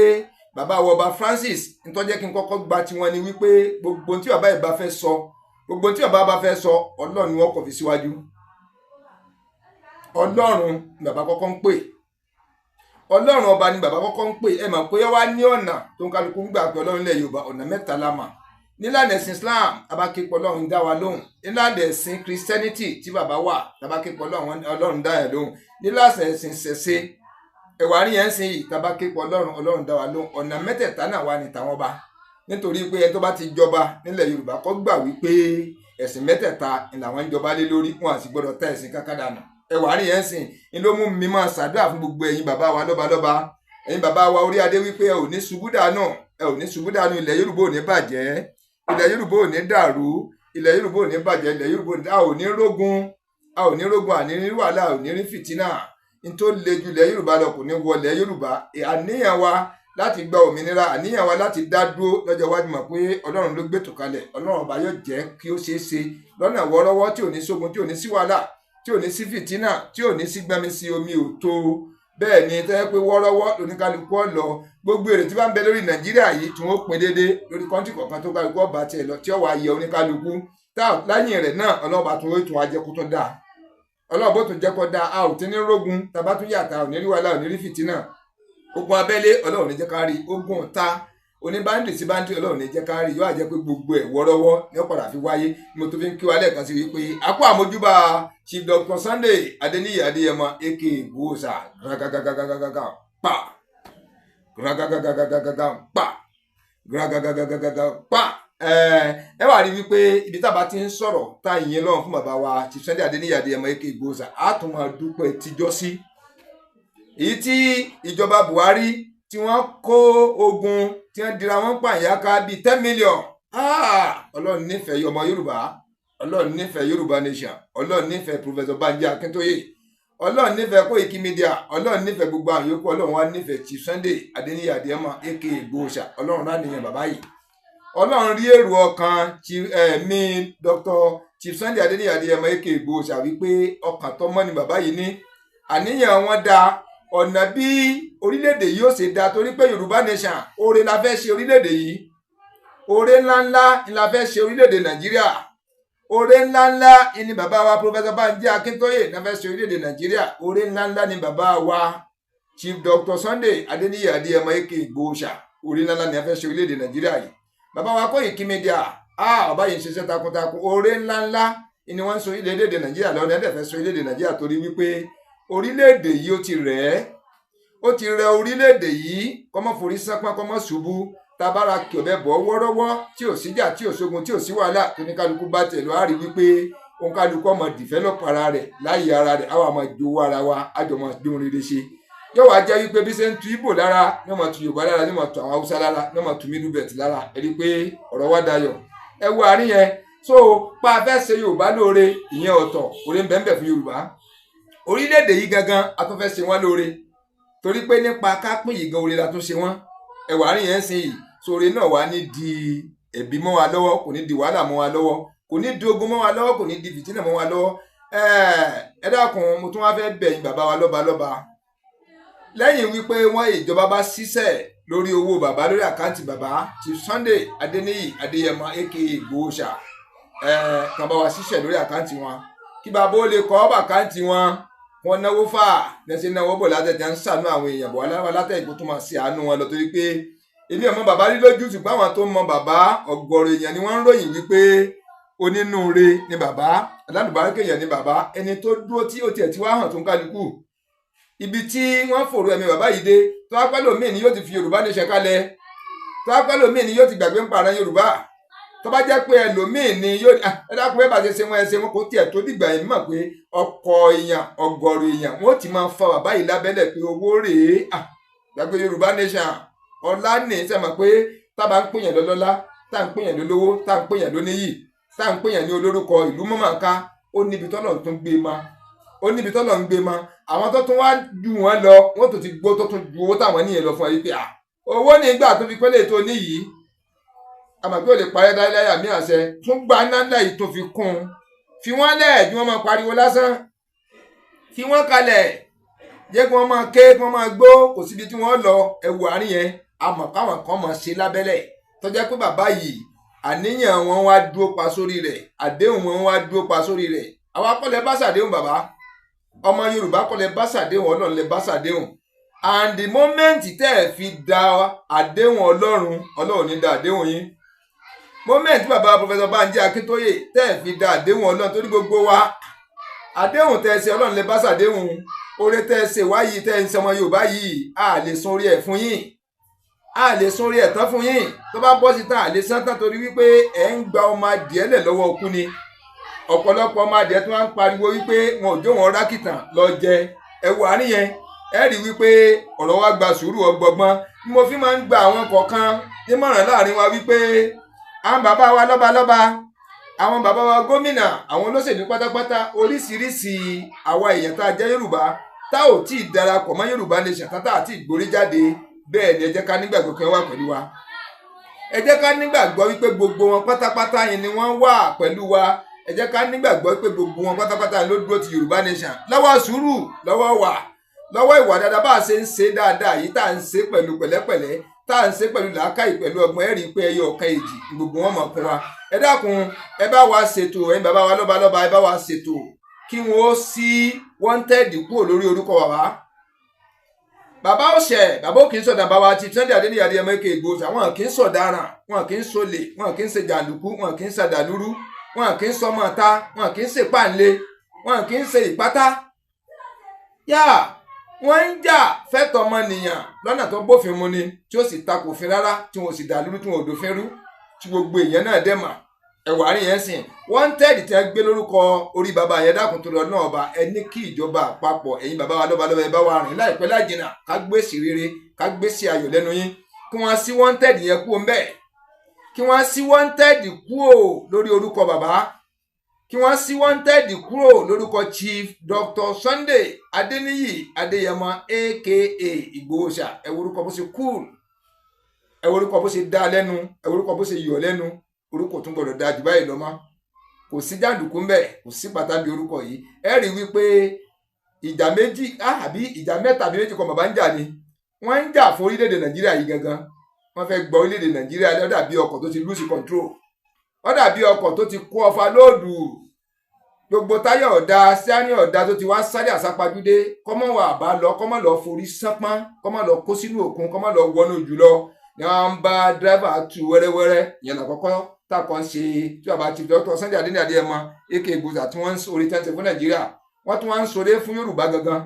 bàbá wa ọba Francis ntọ́jẹ́ kí n kọ́kọ́ gba tiwọn ni wípé gbogbo tí bàbá yìí bá fẹ́ sọ, gbogbo tí bàbá bá fẹ́ sọ, Ọlọ́run ni wọ́n kọ̀ fi síwájú. Ọlọ́run ni bàbá kọ́kọ́ ń pè, Ọlọ́run ọba ni bàbá kọ́kọ́ ń pè. Ẹ mọ̀ pé wá ní ọ̀nà tó ń kálukú ń gbà pé Ọlọ́run ilẹ̀ Yorùbá, ọ̀nà mẹ́ta la mà. Nílànà ẹ̀sìn Islam, abáképo Ọlọ́run dá wa lóhùn. Nílànà ẹ̀sìn Christianity tí bàbá wà, abáképo Ọlọ́run dá ẹ̀ lóhùn. Nílànà ẹ̀sìn ṣẹ̀ṣe ẹ̀wà rí yẹn ń sìn yìí, tabáképo Ọlọ́run, Ọlọ́run dá wa lóhùn. Ọ̀nà mẹ́tẹ̀ẹ̀ta náà wà ní tàwọn ọba, nítorí pé ẹni tó bá ti jọba nílẹ̀ Yorùbá kó gbà wípé ẹ̀sìn mẹ́tẹ̀ẹ̀ta ni làwọn ń jọba lé lórí, wọn àti gbọ́dọ̀ ta ẹ̀sìn kankan dànù. Ẹwà rí yẹn sìn ni ló mú mi máa ṣàdúrà fún gbogbo ẹ̀yin bàbá wa lọ́balọ́ba, ẹ̀yin bàbá wa orí adé, wípé ẹ ò ní ṣubú dànù, ẹ ò ní ṣubú dànù. Ilẹ̀ Yorùbá ò ní bàjẹ́, ilẹ̀ Yorùbá ò ní dàrú, ilẹ̀ Yorùbá ò ní bàjẹ́, ilẹ̀ Yorùbá ò ní, a ò ní rógun, a ò ní rógun, àní rí wàhálà, a ò ní rí fìtínà. N tó le ju ilẹ̀ Yorùbá lọ kò ní wọlé Yorùbá. Àníyàn wa láti gba òmìnira, àníyàn wa láti dá dúró lọ́jọ́ iwájú, mọ̀ pé Ọlọ́run ló gbètò kalẹ̀. Ọlọ́run ọba yóò jẹ́ kí ó ṣeé ṣe lọ́nà wọ́ọ́rọ́wọ́, tí ò ní sógun, tí ò ní sí wàhálà, tí ò ní sí fìtínà, tí ò ní sí gbẹ́mi sí omi ò tó. Bẹ́ẹ̀ ni tẹ́ pé wọ́ọ́rọ́wọ́ lóníkálukú ọ̀lọ́ gbogbo èrè tí bá ń bẹ lórí Nàìjíríà yìí tí wọ́n pín déédéé lórí country kọ̀ọ̀kan, tó kálukú ọba tiẹ̀ lọ, tí ó wàá yẹ oníkálukú tá lẹ́yìn rẹ̀ náà, ọlọ́ba tún ó tún wá jẹ́ kó tún dáa, ọlọ́ba ó tún jẹ́ kó dáa. A ò tí ní rógun tàbá tún yàtà, ò ní rí wàhálà, ò ní rí fìtínà. Ogun abẹ́lé, Ọlọ́run ní jẹ́ ká rí. Ogun ta oníbándì sí bándì, Ọlọ́run ní jẹ́ ká rí. Yóò jẹ́ pé gbogbo ẹ̀ wọ́rọ́wọ́ ní ó padà fi wáyé. Mo tó fi ń kí wa lẹ́ẹ̀kan sí wípé a kú àmójúbà Chief Dr. Sunday Adéníyì Adéyẹmọ aka Igboho. Gàgàgàgàgàgàgà pa gàgàgàgàgàgà pa gàgàgàgàgàgà pa. Ẹ wà rí wípé ibi tá a bá ti ń sọ̀rọ̀ tá a yìn lọ́run fún bàbá wa Chief Sunday Adéníyì Adéyẹmọ aka Igboho, á tún máa dúpẹ́ tíjọ́ sí èyí tí ìjọba Buhari tí wọ́n kó ogun, tí wọ́n dira wọn pààyàká bíi 10 million. Ọlọ́run nífẹ̀ẹ́ ọmọ Yorùbá, Ọlọ́run nífẹ̀ẹ́ Yorùbá nation, Ọlọ́run nífẹ̀ẹ́ Professor Banji Akintoye, Ọlọ́run nífẹ̀ẹ́ Koiki Media, Ọlọ́run nífẹ̀ẹ́ gbogbo àwọn yòókù, Ọlọ́run wá nífẹ̀ẹ́ Chief Sunday Adéníyì Adéyẹmọ aka Igboho. Ọlọ́run ránìyàn bàbá yìí, Ọlọ́run rí èrò ọkàn ẹ̀mí Dr. Chief Sunday Adéníyì Adéyẹmọ aka Igboho wípé ọkàn tó mọ́ ni bàbá yìí ní, àníyàn wọn dáa, ọ̀nà bí orílẹ̀-èdè yìí ó ṣe dáa, torí pé Yorùbá nation, oore la fẹ́ ṣe orílẹ̀-èdè yìí, oore ńláńlá la fẹ́ ṣe orílẹ̀-èdè Nàìjíríà, oore ńláńlá ni bàbá wa Professor Banji Akíntóyè la fẹ́ ṣe orílẹ̀-èdè Nàìjíríà, oore ńláńlá ni bàbá wa Chief Dr. Sunday Adéníyì Adéyẹmọ aka Igboho, oore ńláńlá ni a fẹ́ ṣe orílẹ̀-èdè Nàìjíríà yìí. Bàbá wa Koiki Media, ah, bàbá yìí ń ṣiṣẹ́ takuntakun. Oore ńláńlá ni wọ́n ń sọ orílẹ̀-èdè Nàìjíríà lọ́nà ẹ̀dẹ̀ fẹ́ sọ orílẹ̀-èdè Nàìjíríà, torí wípé orílẹ̀-èdè yìí ó ti rẹ̀ ẹ́, ó ti rẹ orílẹ̀-èdè yìí, kọ́mọ́ forí sápá, kọ́mọ́ ṣubú. Tabara kí ọ̀bẹ bọ̀ wọ́rọ́wọ́, tí ò síjà, tí ò sógun, tí ò sí wàhálà, tó ní kálukú bá tẹ̀ lọ, á rí wípé òǹkálukú ọmọ develop ara rẹ̀ láyé ara rẹ̀, àwa máa jowó ara wa, àjọ máa dún rere ṣe. Yóò wá jẹ́ wípé bí ṣe ń tu Ìgbò lára ní ọmọ tu Yorùbá lára, ní ọmọ tu àwọn Haúsá lára, ní ọmọ tu Middle Belt lára. Ẹ rí i pé ọ̀rọ̀ wa dayọ̀. Ẹ wo àárín yẹn. So pa fẹ́ ṣe Yorùbá lóore, ìyẹn ọ̀tọ̀, oore ń bẹ ń bẹ fún Yorùbá. Orílẹ̀-èdè yìí gangan, a tún fẹ́ ṣe wọ́n lóore, torí pé nípa kápín yìí gan, oore la tún ṣe wọ́n. Ẹwà àárín yẹn ń sìn yìí, sóore náà wà ní di ẹ̀bí mọ́ wa lọ́wọ́, kò ní di wàhálà mọ́ wa lọ́wọ́, kò ní di ogun mọ́ wa lọ́wọ́, kò ní di fìtínà mọ́ wa lọ́wọ́. Ẹ dákun, mo tún wá fẹ́ bẹ̀ yín, bàbá wa lọ́ba lọ́ba, lẹ́yìn wípé wọ́n ìjọba bá ṣiṣẹ́ lórí owó bàbá, lórí account bàbá Chief Sunday Adéníyì Adéyẹmọ aka Igboho, kàn bá wa ṣiṣẹ́ lórí account wọn, kí bàbá ó lè kọ́ ọ́ account wọn. Wọn náwó fà lẹ́sẹ̀, náwó bọ̀ látẹ̀tẹ̀, ń ṣàánú àwọn èèyàn bọ̀ wá látẹ̀ ìkó tó máa ṣe àánú wọn lọ, torí pé èmi ò mọ bàbá rí lójú, ṣùgbọ́n àwọn tó mọ bàbá, ọ̀gọ̀rọ̀ èèyàn ni wọ́n ń ròyìn wípé onínúure ni bàbá, alálùbáríkà èèyàn ni bàbá, ẹni tó dúró tí ó tiẹ̀ ti wá hàn tó ń kálukú ibi tí wọ́n fòrò ẹ̀mí bàbá yìí dé. Tó wá pẹ́ lómi ni yóò ti fi Yorùbá nation kalẹ̀, tó wá pẹ́ lómi ni yóò ti gbàgbé ń parẹ́ Yorùbá, tó bá jẹ́ pé ẹlòmíì ni yóò, ẹ dákun, ẹ bá ṣe ṣe wọn, ẹ ṣe wọn, kò tiẹ̀ tó dìgbà yìí mọ̀ pé ọkọ̀ èèyàn, ọ̀gọ̀rọ̀ èèyàn, wọ́n ti máa fa bàbá yìí lábẹ́lẹ̀ pé owó rèé, gbàgbé Yorùbá nation ọ̀la ní sẹ́mọ̀ pé tá bá ń pèyàn lọ́lọ́lá, tá ń pèyàn lólówó, tá ń pèyàn lóníyì, tá ń pèyàn ní olórúkọ ìlú mọ̀mọ́ká, ó níbi tọ́lọ̀ tún gbé ma, ó níbi tọ́lọ̀ ń gbé ma. Àwọn tó tún wá ju wọn lọ, wọ́n tó ti gbó, tó tún ju owó táwọn níyẹn lọ fún ẹ yìí pé owó nígbà tó fi pẹ́lẹ́ tó níyìí. Àmọ́ pé ò lè parẹ́ láéláé, àmì àṣẹ. Tún gba ńláńlá yìí tó fi kún un. Fi wọ́n lẹ̀ bí wọ́n máa pariwo lásán, fi wọ́n kalẹ̀, jẹ́ kí wọ́n máa ké, kí wọ́n máa gbó, kò síbi tí wọ́n lọ. Ẹ̀wù àárín yẹn, àmọ́ káwọn kan máa ṣe lábẹ́lẹ̀ tó jẹ́ pé bàbá yìí, àníyàn wọn wá dúró pa sórí rẹ̀, àdéhùn wọn wá dúró pa sórí rẹ̀. Àwa kọ́ lẹ bá ṣàdéhùn, bàbá. Ọmọ Yorùbá kọ́ lẹ bá ṣàdéhùn, Ọlọ́run lẹ bá ṣàdéhùn. And the moment tẹ́ ẹ fi da àdéhùn Ọlọ́run, Ọlọ́run ní da àdéhùn yín. Moment bàbá Professor Banji Akíntóyè tẹ́ ẹ fi da àdéhùn Ọlọ́run, torí gbogbo wa, àdéhùn tẹ́ ẹ ṣe, Ọlọ́run lẹ bá ṣàdéhùn. Oore tẹ́ ẹ ṣe wáyìí, tẹ́ ẹ ń ṣe ọmọ Yorùbá yìí, a lè sun orí ẹ̀ fún yín, a lè sun orí ẹ̀ tán fún yín. Tó bá bọ́ sí tán, a lè san tán, torí wípé ẹ̀ ń gba ọmọ adìẹ lẹ̀ lọ́wọ́ ọkú ni. Ọ̀pọ̀lọpọ̀ ọmọ adìẹ tí wọ́n ń pariwo wípé wọn ò jó wọn rákìtàn lọ jẹ. Ẹ wo àárín yẹn, ẹ rí wípé ọ̀rọ̀ wa gba sùúrù ọgbọgbọ́n. Mo fi máa ń gba àwọn kọ̀ọ̀kan nímọ̀ràn láàrin wa wípé àwọn bàbá wa lọ́balọ́ba, àwọn bàbá wa gómìnà, àwọn olóṣèlú pátápátá, oríṣiríṣi àwa èèyàn tá a jẹ́ Yorùbá tá ò tí ì darapọ̀ mọ́ Yorùbá Nation, tá a tí ì gborí jáde, bẹ́ẹ̀ ni, ẹ jẹ́ ká nígbàgbọ́ kí wọ́n wà pẹ̀lú wa. Ẹ jẹ́ ká nígbàgbọ́ wípé gbogbo wọn pátápátá yẹn ni wọ́n wà pẹ̀lú wa. Ẹ jẹ́ ká nígbàgbọ́ wípé gbogbo wọn pátápátá ló dúró ti Yorùbá Nation lọ́wọ́ sùúrù, lọ́wọ́ wà, lọ́wọ́ ìwà dáadáa. Bá a ṣe ń ṣe dáadáa yìí, tá à ń ṣe pẹ̀lú pẹ̀lẹ́pẹ̀lẹ́, tá à ń ṣe pẹ̀lú làákàyè, pẹ̀lú ọgbọ́n, ẹ rí i pé ẹyọ ọ̀kan èjì gbogbo wọn mọ̀ kún wa. Ẹ dákun, ẹ bá wa ṣètò. Ẹ̀yin bàbá wa lọ́balọ́ba, ẹ bá wa ṣètò kí wọ́n ó sí wanted kúrò lórí orúkọ bàbá. Bàbá ọ̀sẹ̀, bàbá ò kì í sọ̀dà. Bàbá ti Sunday Adéníyì Adéyẹmọ aka Ìgbòho, àwọn kì í sọ̀daràn, wọn kì í sọlè, wọn kì í ṣe jàǹdùkú, wọn kì í ṣàdàlúrú, wọn kì í sọmọ ta, wọn kì í ṣe páńlé, wọn kì í ṣe ìpátá yá. Wọ́n ń jà fẹ́tọ̀ ọmọnìyàn lọ́nà tó bófin mu ni, tí ó sì takò òfin rárá, tí wọn ò sì dàlúrú, tí wọn ò dòfin rú, tí gbogbo èèyàn náà dẹ̀ mà. Ẹ̀wà àárín yẹn sìn, wanted tí wọ́n gbé lórúkọ orí bàbá yẹn, dákun tó lọ náà ọba, ẹ ní kí ìjọba àpapọ̀, ẹ̀yin bàbá wa lọ́ba lọ́ba, ẹ bá wa rìn láìpẹ́ láìjìnà, ká gbé sí rere, ká gbé sí ayọ̀ lẹ́nu yín, kí wọ́n sí wanted yẹn kúrò ńbẹ̀, kí wọ́n sí wanted kúrò lórí orúkọ bàbá, kí wọ́n sí wanted kúrò lórúkọ Chief Dr. Sunday Adéníyì Adéyẹmọ aka Ìgbòho. Ṣá ẹ wo orúkọ bó ṣe cool, ẹ wo orúkọ bó ṣe dá lẹ́nu, ẹ wo orúkọ bó ṣe yọ̀ lẹ́nu. Orúkọ tún gbọdọ̀ dáa jù báyìí lọ mọ́. Kò sí jàǹdùkú ńbẹ̀, kò sí pàtàkì orúkọ yìí. Ẹ rí wípé ìjà méjì àbí ìjà mẹ́ta àbí méjì kan bàbá ń jà ni. Wọ́n ń jà fún orílẹ̀-èdè Nàìjíríà yìí gangan. Wọ́n fẹ́ gbọ́ orílẹ̀-èdè Nàìjíríà. Ó dàbí ọkọ̀ tó ti lose control, ó dàbí ọkọ̀ tó ti kó overload, gbogbo táyà ọ̀dà, síání ọ̀dà, tó ti wá sáré àsápajúdé, kọ́mọ́ wà bá lọ, kọ́mọ́ lọ forí sánpọ́n, kọ́mọ́ lọ kó sínú òkun, kọ́mọ́ lọ wọnú jùlọ ni wọ́n ń bá driver tu wẹ́rẹ́wẹ́rẹ́. Ìyẹn làkọ́kọ́ tákọ́ ń ṣe tí bàbá Chief Dr. Sunday Adéníyì Adéyẹmọ aka Ìgbòho tí wọ́n ń orí tẹ́ǹtẹ̀ fún Nàìjíríà. Wọ́n tún wá ń sọ̀rọ̀ fún Yorùbá gangan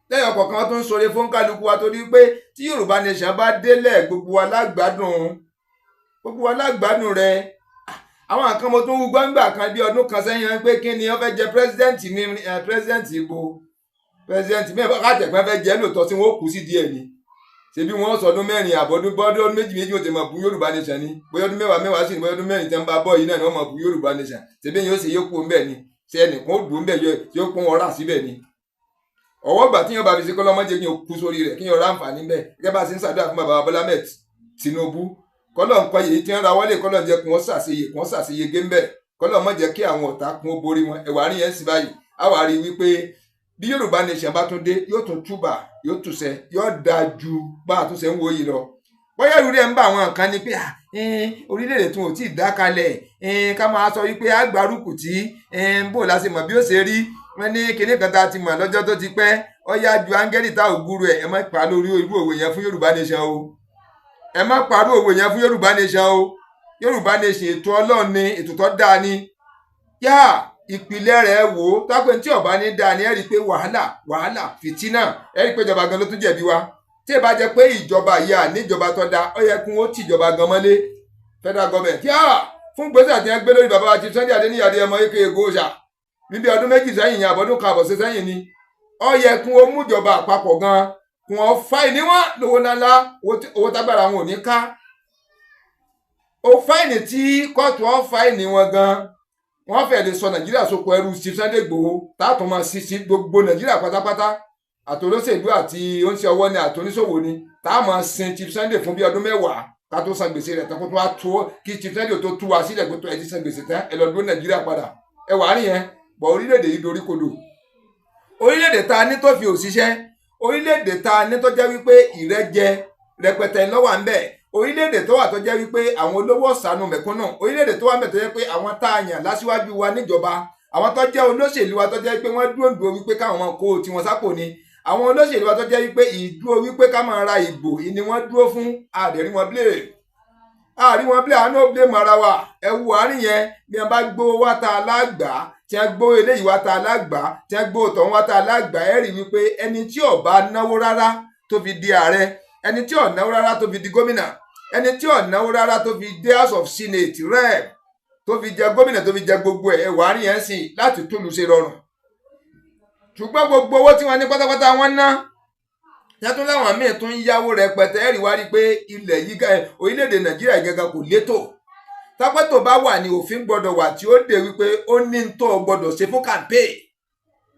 lẹ́yìn ọ̀kọ̀ọ̀kan. Wọ́n tún ń sọ̀rọ̀ fún kálukú wa, torí pé tí Yorùbá Nation bá délẹ̀, gbogbo wa lágbádùn, gbogbo wa lágbádùn rẹ̀. Àwọn kan, mo tún wú gbọ́ngbà kan bí ọdún kan sẹ́yìn pé kí ni wọ́n fẹ́ jẹ president ní president ibo, president mẹ́fà káàtẹ̀pẹ́ fẹ́ jẹ́ lóòótọ́, tí wọ́n kú sí díẹ̀ ni. Ṣebí wọ́n sọdún 4 àbọ̀dún bọ́dún méjì méjì, wọ́n ti mọ̀ bú Yorùbá Nation ni. Bóyá ọdún mẹ́wàá mẹ́wàá sí ni, bóyá ọdún 4 tí wọ́n bá bọ̀ yìí náà ni wọ́n mọ̀ bú Yorùbá Nation. Ṣebí yóò ṣe yóò kú ńbẹ̀ ni? Ṣe ẹnìkan ó dùn ńbẹ̀ yóò kún wọn rà síbẹ̀ ni? Ọwọ́ gbà tí yóò bá fi ṣe kọ́lọ́mọ́jẹ kí yóò kú sórí rẹ̀, kí yóò ráǹfààní bẹ́ẹ̀. Gẹ́gẹ́ bá a ṣe ń ṣàdúrà fún bàbá Bọ́lá Ahmed Tinubu, kọ́lọ̀ ń kọ́ yìí tí wọ́n ra wọlé, kọ́lọ̀ ń jẹ́ kí wọ́n ṣàṣeyè, kí wọ́n ṣàṣeyege ńbẹ̀, kọ́lọ̀ mọ́ jẹ́ kí àwọn ọ̀tá kún ó borí wọn. Ẹ̀wà rí yẹn sì báyìí, á wà rí wípé bí Yorùbá Nation bá tún dé, yóò tún túbà, yóò túnṣe, yóò dáa ju bá a tún ṣe ń wo yìí lọ. Bóyá ìrú rẹ̀ ń bá àwọn kan ni pé orílẹ̀-èdè tún ò tí ì dá kalẹ̀, ká máa sọ wípé àgbárùkù tí bò la ṣe mọ̀ bí ó ṣe rí. Wọ́n ní kinní kan tá a ti mọ̀ lọ́jọ́ tó ti pẹ́, ó yá ju áńgẹ́lì tá ò gúrú ẹ̀. Ẹ má pa lórí irú òwe yẹn fún Yorùbá Nation o. Ẹ má parú òwe yẹn fún Yorùbá Nation o. Yorùbá Nation, ètò Ọlọ́run ni, ètò tó dáa ni. Yá ìpìlẹ̀ rẹ̀ wò ó tápẹ́ tí ọba ní dáa ni. Ẹ rí i pé wàhálà, wàhálà, fìtínà. Ẹ rí i pé ìjọba gan ló tún jẹ̀bi wa. Tí ì bá jẹ́ pé ìjọba yìí à níjọba tó dáa, ó yẹ kí wọ́n tìjọba gan mọ́lé, federal government, yá fún gbèsè àti ẹgbẹ́ lórí bàbá àti Sunday Adéníyì Adéyẹmọ aka Ìgbòho níbi ọdún 2 sẹ́yìn yẹn, àbọ̀dún kan àbọ̀sẹ̀ sẹ́yìn ni. Ó yẹ kí wọ́n mú ìjọba àpapọ̀ gan, kí wọ́n fine wọn lówó ńláńlá, owó tágbára wọn ò ní ká. Ó fine tí kóòtù ó fine wọn gan, wọ́n fẹ́ẹ́ lè sọ Nàìjíríà sóko ẹrú Chief Sunday Igboho, táàtún máa sí gbogbo Nàìjíríà pátápátá, àtòlóṣèlú àti oúnjẹ ọwọ́ ni, àtòníṣòwò ni, tá a máa sin Chief Sunday fún bí ọdún 10. Ká tó san gbèsè rẹ̀ tán, kó tó wá tó kí Chief Sunday tó tú wa sílẹ̀ pé tó ẹ ti san gbèsè tán, ẹ lọ dúró Nàìjíríà padà. Ẹ wà á nìyẹn bọ̀. Orílẹ̀-èdè yìí dorí kodò. Orílẹ̀-èdè ta ní tó fi òṣìṣẹ́, orílẹ̀-èdè ta ní tó jẹ́ wípé ìrẹ́jẹ rẹpẹtẹ ló wà ń bẹ̀, orílẹ̀-èdè tó wà tó jẹ́ wípé àwọn olówó ṣàánú mẹ̀kúnnù, orílẹ̀-èdè tó wà ń bẹ̀ tó jẹ́ pé àwọn tá a yàn lásìwájú wa níjọba, àwọn tó jẹ́ olóṣèlú wa tó jẹ́ pé wọ́n dúró dúró wípé káwọn máa kó tiwọn sápò ni, àwọn olóṣèlú wa tó jẹ́ wípé ìdúró wípé ká máa ra ìbò ni wọ́n dúró fún. Àdẹ̀rí wọn blame, àrí wọn blame, àánú blame ara wa. Ẹ wo àárín yẹn, bí wọn bá gbówó wá ta alágbàá, tí wọn gbówó eléyìí wá ta alágbàá, tí wọn gbówó tọ̀hún wá ta alágbàá, ẹ rí wípé ẹni tí ò bá náwó rárá tó fi di ààrẹ, ẹni tí ò náwó rárá tó fi di gómìnà, ẹni tí ò náwó rárá tó fi dé House of Senate, rep, tó fi jẹ gómìnà, tó fi jẹ gbogbo ẹ̀, ẹ wà á rí yẹn sìn láti túlù ṣe rọrùn. Ṣùgbọ́n gbogbo owó tí wọ́n ní pátápátá wọ́n ná yàtọ̀, láwọn míì tún ń yáwó rẹpẹtẹ. Ẹ̀rí wá rí i pé ilẹ̀ yìí, orílẹ̀-èdè Nàìjíríà gẹ́gẹ́ kò létò. Tápẹ́tò bá wà ní, òfin gbọ́dọ̀ wà tí ó dé wípé ó ní tó gbọ́dọ̀ ṣe fún campaign.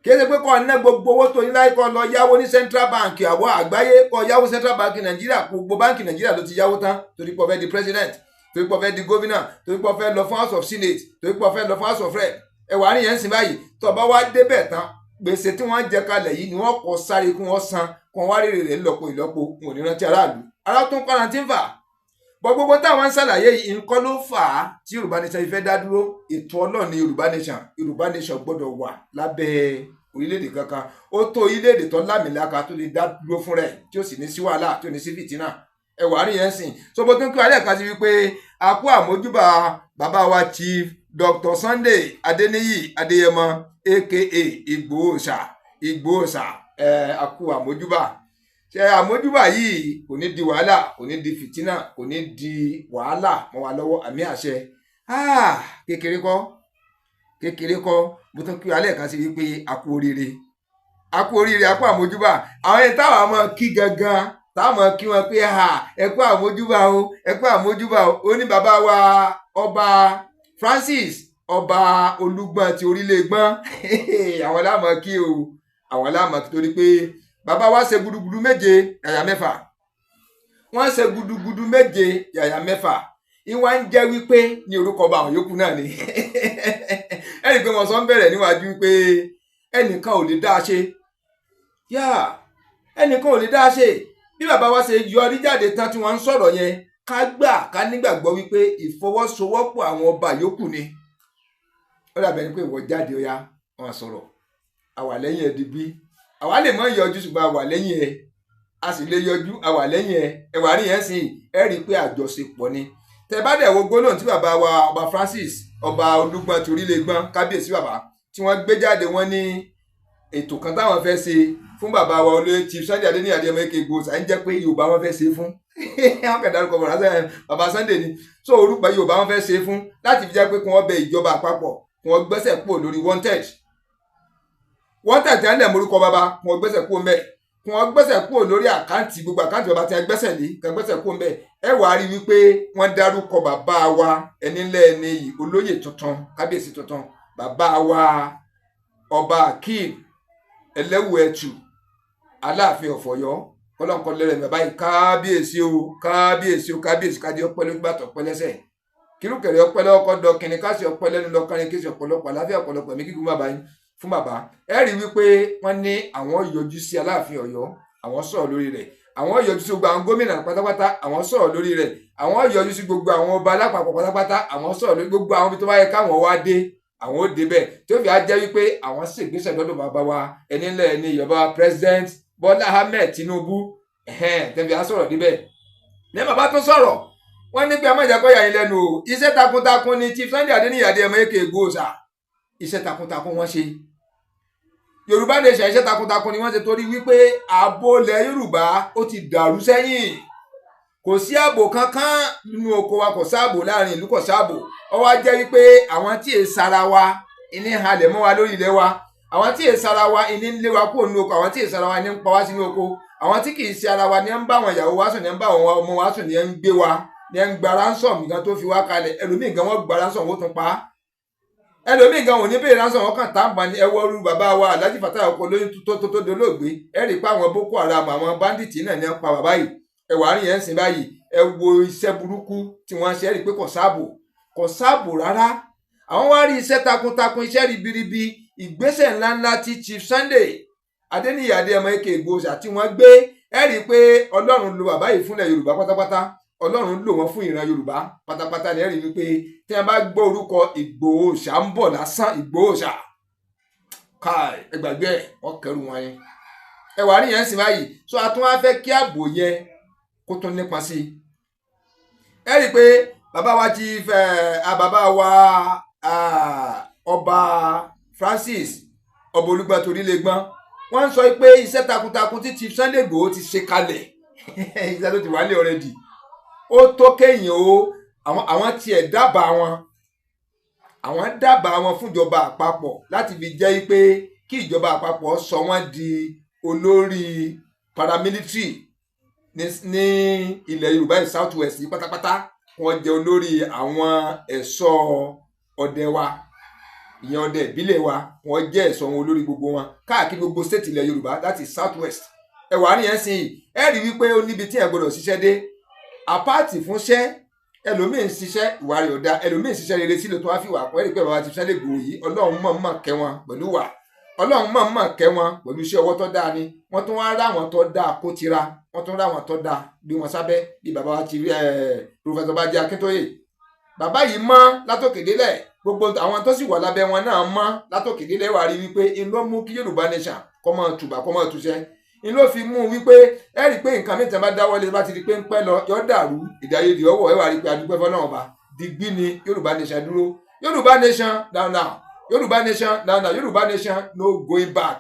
Kì í ṣe pé kó ná gbogbo owó tó ní láì kó lọ yáwó ní Central Bank àwọn àgbáyé, kó yáwó Central Bank Nàìjíríà. Gbogbo báńkì Nàìjíríà ló ti yáwó tán torí pé ó fẹ́ di president, torí pé ó fẹ́ di gómìnà, torí pé ó fẹ́ lọ fún House of Senate, torí pé ó fẹ́ lọ fún House of Rep. Ẹ̀wà àríyàn ń sìn báyìí, tó bá wá débẹ̀ tán, gbèsè tí wọ́n jẹ kalẹ̀ yìí ni wọ́n kọ́ sáré kí wọ́n san, kí wọ́n wá rèrè rẹ̀ ńlọ́po ìlọ́po. Wọn ò ní rántí aráàlú. Ará tó ń kọ́ra tí ń fà bọ́. Gbogbo táwọn ń ṣàlàyé yìí, nǹkan ló fà á tí Yorùbá Nation fẹ́ dá dúró. Ètò Ọlọ́run ní Yorùbá Nation. Yorùbá Nation gbọ́dọ̀ wà lábẹ́ orílẹ̀-èdè kankan. Ó tó orílẹ̀-èdè tó lámìlaka tó lè dá dúró fún rẹ̀, tí ó sì ní sí wàhálà, tí ò ní sí fìtínà. Ẹwà rí yẹn sìn. So bó tún kí alẹ́ kan sí wípé a kú àmójúbà bàbá wa Chief Dr. Sunday Adéníyì Adéyẹmọ, aka Ìgbòho Ṣà, Ìgbòho Ṣà. Ẹ a kú àmójúbà. Ṣe àmójúbà yìí kò ní di wàhálà, kò ní di fìtínà, kò ní di wàhálà mọ́ wa lọ́wọ́. Àmì àṣẹ. Kékeré kọ́, kékeré kọ́. Bó tún kí alẹ́ kan sí wípé a kú oríire, a kú oríire, a kú àmójúbà. Àwọn ẹni táwọn ọmọ kí gangan, táwọn kí wọn pé ha, ẹ kú àmójúbà o, ẹ kú àmójúbà o, ó ní bàbá wa Ọba Francis, Ọba Olúgbọ́n ti Orílẹ̀-Gbọ́n. Àwọn láàmú kí o, àwọn láàmú kí, torí pé bàbá wa ṣe gudugudu 7 yàyà 6. Wọ́n ṣe gudugudu 7 yàyà 6. Ìwà ń jẹ́ wípé ní orúkọ ọba àwọn yòókù náà ni. Ẹnì pé wọ́n sọ ń bẹ̀rẹ̀ níwájú pé ẹnìkan ò lè dá a ṣe yá, ẹnìkan ò lè dá a ṣe. Bí bàbá wa ṣe yọrí jáde tán tí wọ́n ń sọ̀rọ̀ yẹn, ká gbà ká nígbàgbọ́ wípé ìfọwọ́sowọ́pọ̀ àwọn ọba yòókù ni. Ó dàbí ẹni pé ìwọ jáde, ó yá, wọn sọ̀rọ̀, àwà lẹ́yìn ẹ̀ digbí. Àwa lè mọ yọjú, ṣùgbọ́n àwà lẹ́yìn ẹ̀. A sì lè yọjú, àwà lẹ́yìn ẹ̀. Ẹ̀wà rí yẹn sìn, ẹ rí i pé àjọṣepọ̀ ni. Tẹ bá dẹ̀ wo gbólóhùn tí bàbá wa Ọba Francis, Ọba Olúgbọ́n ti Orílẹ̀-Gbọ́n, kábíyèsí bàbá, tí wọ́n gbé jáde, wọ́n ní ètò kan táwọn fẹ́ ṣe fún bàbá wa olóyè Chief Sunday Adéníyì Adéyẹmọ aka Ìgbòho Ṣà, ń jẹ́ pé Yorùbá wọn fẹ́ ṣe fún. Wọn kàn dárúkọ bàbá Sunday ni. So orúkọ Yorùbá wọn fẹ́ ṣe fún láti fi jẹ́ pé kí wọ́n bẹ ìjọba àpapọ̀, kí wọ́n gbẹ́sẹ̀ kúrò lórí wanted, wanted tí wọ́n lẹ̀ morúkọ bàbá, kí wọ́n gbẹ́sẹ̀ kúrò ńbẹ̀, kí wọ́n gbẹ́sẹ̀ kúrò lórí account, gbogbo account bàbá tí wọ́n gbẹ́sẹ̀ lé, kí wọ́n gbẹ́sẹ̀ kúrò ńbẹ̀. Ẹ wàá rí wípé wọ́n dárúkọ bàbá wa ẹni ńlẹ̀ ẹni yìí, olóyè tuntun, kábíyèsí tuntun, bàbá wa Ọba Akeem Ẹlẹ́wù Ẹ̀tù, Aláàfin ọ̀fọ̀yọ́. Kọ́lọ́nkọ́ lẹ́rẹ̀ bàbá yìí. Kábíyèsí o, kábíyèsí o, kábíyèsí. Kádé ọpẹ́ lójú, bàtọ̀ ọpẹ́ lẹ́sẹ̀, kírúkẹ̀rẹ̀ ọpẹ́ lọ́kọ́ dọkìnrin, káṣí ọpẹ́ lẹ́nu lọ́kànrin, kéṣì ọ̀pọ̀lọpọ̀ àláfíà, ọ̀pọ̀lọpọ̀ ẹ̀mí gígùn bàbá yín fún bàbá. Ẹ rí wípé wọ́n ní àwọn yọjú sí Aláàfin Ọ̀yọ́, àwọn sọ̀rọ̀ lórí rẹ̀. Àwọn yọjú sí gbogbo àwọn gómìnà pátápátá, àwọn sọ̀rọ̀ lórí rẹ̀. Àwọn yọjú sí gbogbo àwọn ọba alápapọ̀ pátápátá, àwọn sọ̀rọ̀ lórí gbogbo àwọn ibi tó bá yẹ káwọn wá dé, àwọn ó débẹ̀, tí ó fi á jẹ́ wípé àwọn ṣègbésẹ̀ lọ́dọ̀ bàbá wa ẹni ńlẹ̀ ẹni ìyọba, President Bọ́lá Ahmed Tinubu, tẹ̀fí á sọ̀rọ̀ débẹ̀. Ní bàbá tó sọ̀rọ̀, wọ́n ní pé ẹ má jẹ́ kó yà yín lẹ́nu o, iṣẹ́ takuntakun ni Chief Sunday Adéníyì Adéyẹmọ aka Ìgbòho Ṣà. Iṣẹ́ takuntakun wọ́n ṣe. Yorùbá Nation, iṣẹ́ takuntakun ni wọ́n ṣe, torí wípé ààbò ilẹ̀ Yorùbá ó ti dàrú sẹ́yìn. Kò sí ààbò kankan nínú oko wa, kò sáàbò láàrin ìlú, kò sáàbò. Ó wá jẹ́ wípé àwọn tí èè sara wa ìní halẹ̀ mọ́ wa lórí ilẹ̀ wa, àwọn tí èè sara wa ìní ń lé wa kúrò nínú oko, àwọn tí èè sara wa ní ń pa wá sínú oko, àwọn tí kì í ṣe ara wa ní ń bá àwọn ìyàwó wa sùn, ní ń bá àwọn ọmọ wa sùn, ní ń gbé wa, ní ń gba ransom nǹkan tó fi wá kalẹ̀. Ẹlòmíì gan, wọ́n gba ransom, wọ́n tún pa á. Ẹlòmíì gan ò ní béèrè ransom, wọ́n kàn tá à ń bá ní. Ẹwọ́ rú bàbá wa Alhaji Fatai ọkọ̀ lóyún tó dolóògbé. Ẹ rí i pé àwọn Boko Haram, àwọn bandit náà ní ń pa bàbá yìí. Ẹwà àárín yẹn ń sìn báyìí. Ẹ wo iṣẹ́ burúkú tí wọ́n ṣe, ẹ rí i pé kò sáàbò, kò sáàbò rárá. Àwọn wá rí iṣẹ́ takuntakun, iṣẹ́ ribiribi, ìgbésẹ̀ ńláńlá tí Chief Sunday Adéníyì Adéyẹmọ aka Ìgbòho Òòṣà tí wọ́n gbé. Ẹ rí i pé Ọlọ́run lo bàbá yìí fúnlẹ̀ Yorùbá pátápátá. Ọlọ́run lò wọ́n fún ìran Yorùbá pátápátá ni. Ẹ rí i wípé tí wọ́n bá gbọ́ orúkọ Ìgbòho Òòṣà ń bọ̀ lásán, Ìgbòho Òòṣà káì, ẹ gbàgbé ẹ, wọ́n kẹrù wọn yẹn. Ẹ wà ní yẹn sì báyìí. So a tún wá fẹ́ kí ààbò yẹn kó tún nípa sí i. Ẹ rí i pé bàbá wa Chief bàbá wa Ọba Francis Ọba Olúgbọ́n Torílégbọ́n, wọ́n ń sọ pé iṣẹ́ takuntakun tí Chief Sunday Igboho ti ṣe kalẹ̀, iṣẹ́ tó ti wà ní already, ó tó kéèyàn o. Àwọn tiẹ̀ dábàá wọn, àwọn dábàá wọn fúnjọba àpapọ̀ láti fi jẹ́ pé kí ìjọba àpapọ̀ sọ wọ́n di olórí paramilitary ní ilẹ̀ Yorùbá yìí, South West yìí pátápátá. Wọ́n jẹ́ olórí àwọn ẹ̀ṣọ́ ọdẹ wa, ìyẹn ọdẹ ìbílẹ̀ wa. Wọ́n jẹ́ ẹ̀ṣọ́ wọn, olórí gbogbo wọn káàkiri gbogbo state ilẹ̀ Yorùbá, láti South West. Ẹ wà ní ẹ̀sìn yìí, ẹ rí wípé ó níbi tí ẹ gbọdọ̀ ṣiṣẹ́ dé. Apart fúnṣẹ́, ẹlòmíín ṣiṣẹ́, ìwà rẹ̀ ò dáa. Ẹlòmíín ṣiṣẹ́ rere sílò tó wá fi wà pọ̀. Ẹ rí pé bàbá ti Sunday Igboho yìí, Ọlọ́run mọ̀ọ́mọ̀ kẹ́ wọn pẹ̀lú wà, Ọlọ́run mọ̀ọ́mọ̀ kẹ́ wọn pẹ̀lú iṣẹ́ ọwọ́ tó dáa ni. Wọ́n tún wá rá wọn tó dáa kó tira, wọ́n tún rá wọn tó dáa bí wọn sábẹ́, bí bàbá wa ti Professor Bánjí Akíntóyè. Bàbá yìí mọ́ látòkè délẹ̀, gbogbo àwọn tó sì wà lábẹ́ wọn náà mọ́ látòkè délẹ̀. Wà rí wípé inú mú kí Yorùbá Nation kọ́ mọ́ tùbà, kọ́ mọ́ túṣẹ́. N ló fi mú un wípé ẹ rí i pé nǹkan mìíràn bá dáwọ́lé, bá ti di pé ń pẹ́ lọ, yọ dàrú, ìdáyédè ọwọ́. Ẹ wà rí i pé adúpẹ́ fọlọ́run Ọba, digbí ni Yorùbá Nation dúró. Yorùbá Nation down now, Yorùbá Nation down now, Yorùbá Nation no going back.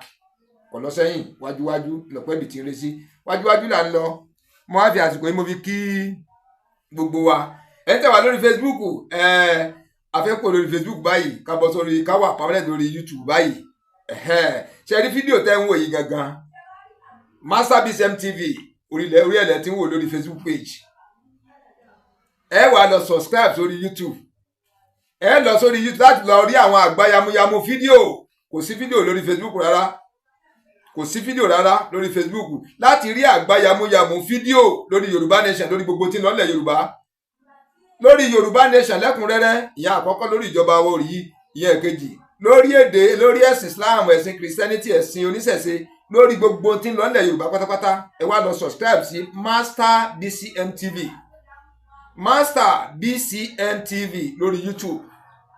Kò lọ sẹ́yìn, wájúwájú lọ́pẹ́ bìtì ń re sí, wájúwájú là ń lọ. Mo wá fi àsìkò yìí, mo fi kí gbogbo wa. Ẹ tẹ̀ wá lórí Facebook, ẹ afẹ́kọ̀ọ́ lórí Facebook báyìí, ká bọ́ sórí, ká wà permanent lórí YouTube báyìí. Ṣe rí fídíò tẹ́ ń wò yìí gangan, Master BCM TV orílẹ̀ orí ẹ̀lẹ́ tí ń wò lórí Facebook page. Ẹ wà lọ subscribe sórí YouTube. Ẹ lọ sórí YouTube láti lọ rí àwọn àgbáyamuyamu fídíò. Kò sí fídíò lórí Facebook rárá, kò sí fídíò rárá lórí Facebook. Láti rí àgbáyamuyamu fídíò lórí Yorùbá Nation, lórí gbogbo tí ń lọ́lẹ̀ Yorùbá, lórí Yorùbá Nation lẹ́kùnrẹ́rẹ́, ìyẹn àkọ́kọ́ lórí ìjọba orí yìí, ìyẹn èkejì lórí èdè, lórí ẹ̀sìn Islam, ẹ̀sìn Christianity, ẹ̀sìn oníṣẹ̀ṣe, lórí gbogbo tí ń lọ́lẹ̀ Yorùbá pátápátá, ẹ wá lọ subscribe sí Master BCM TV, Master BCM TV lórí YouTube,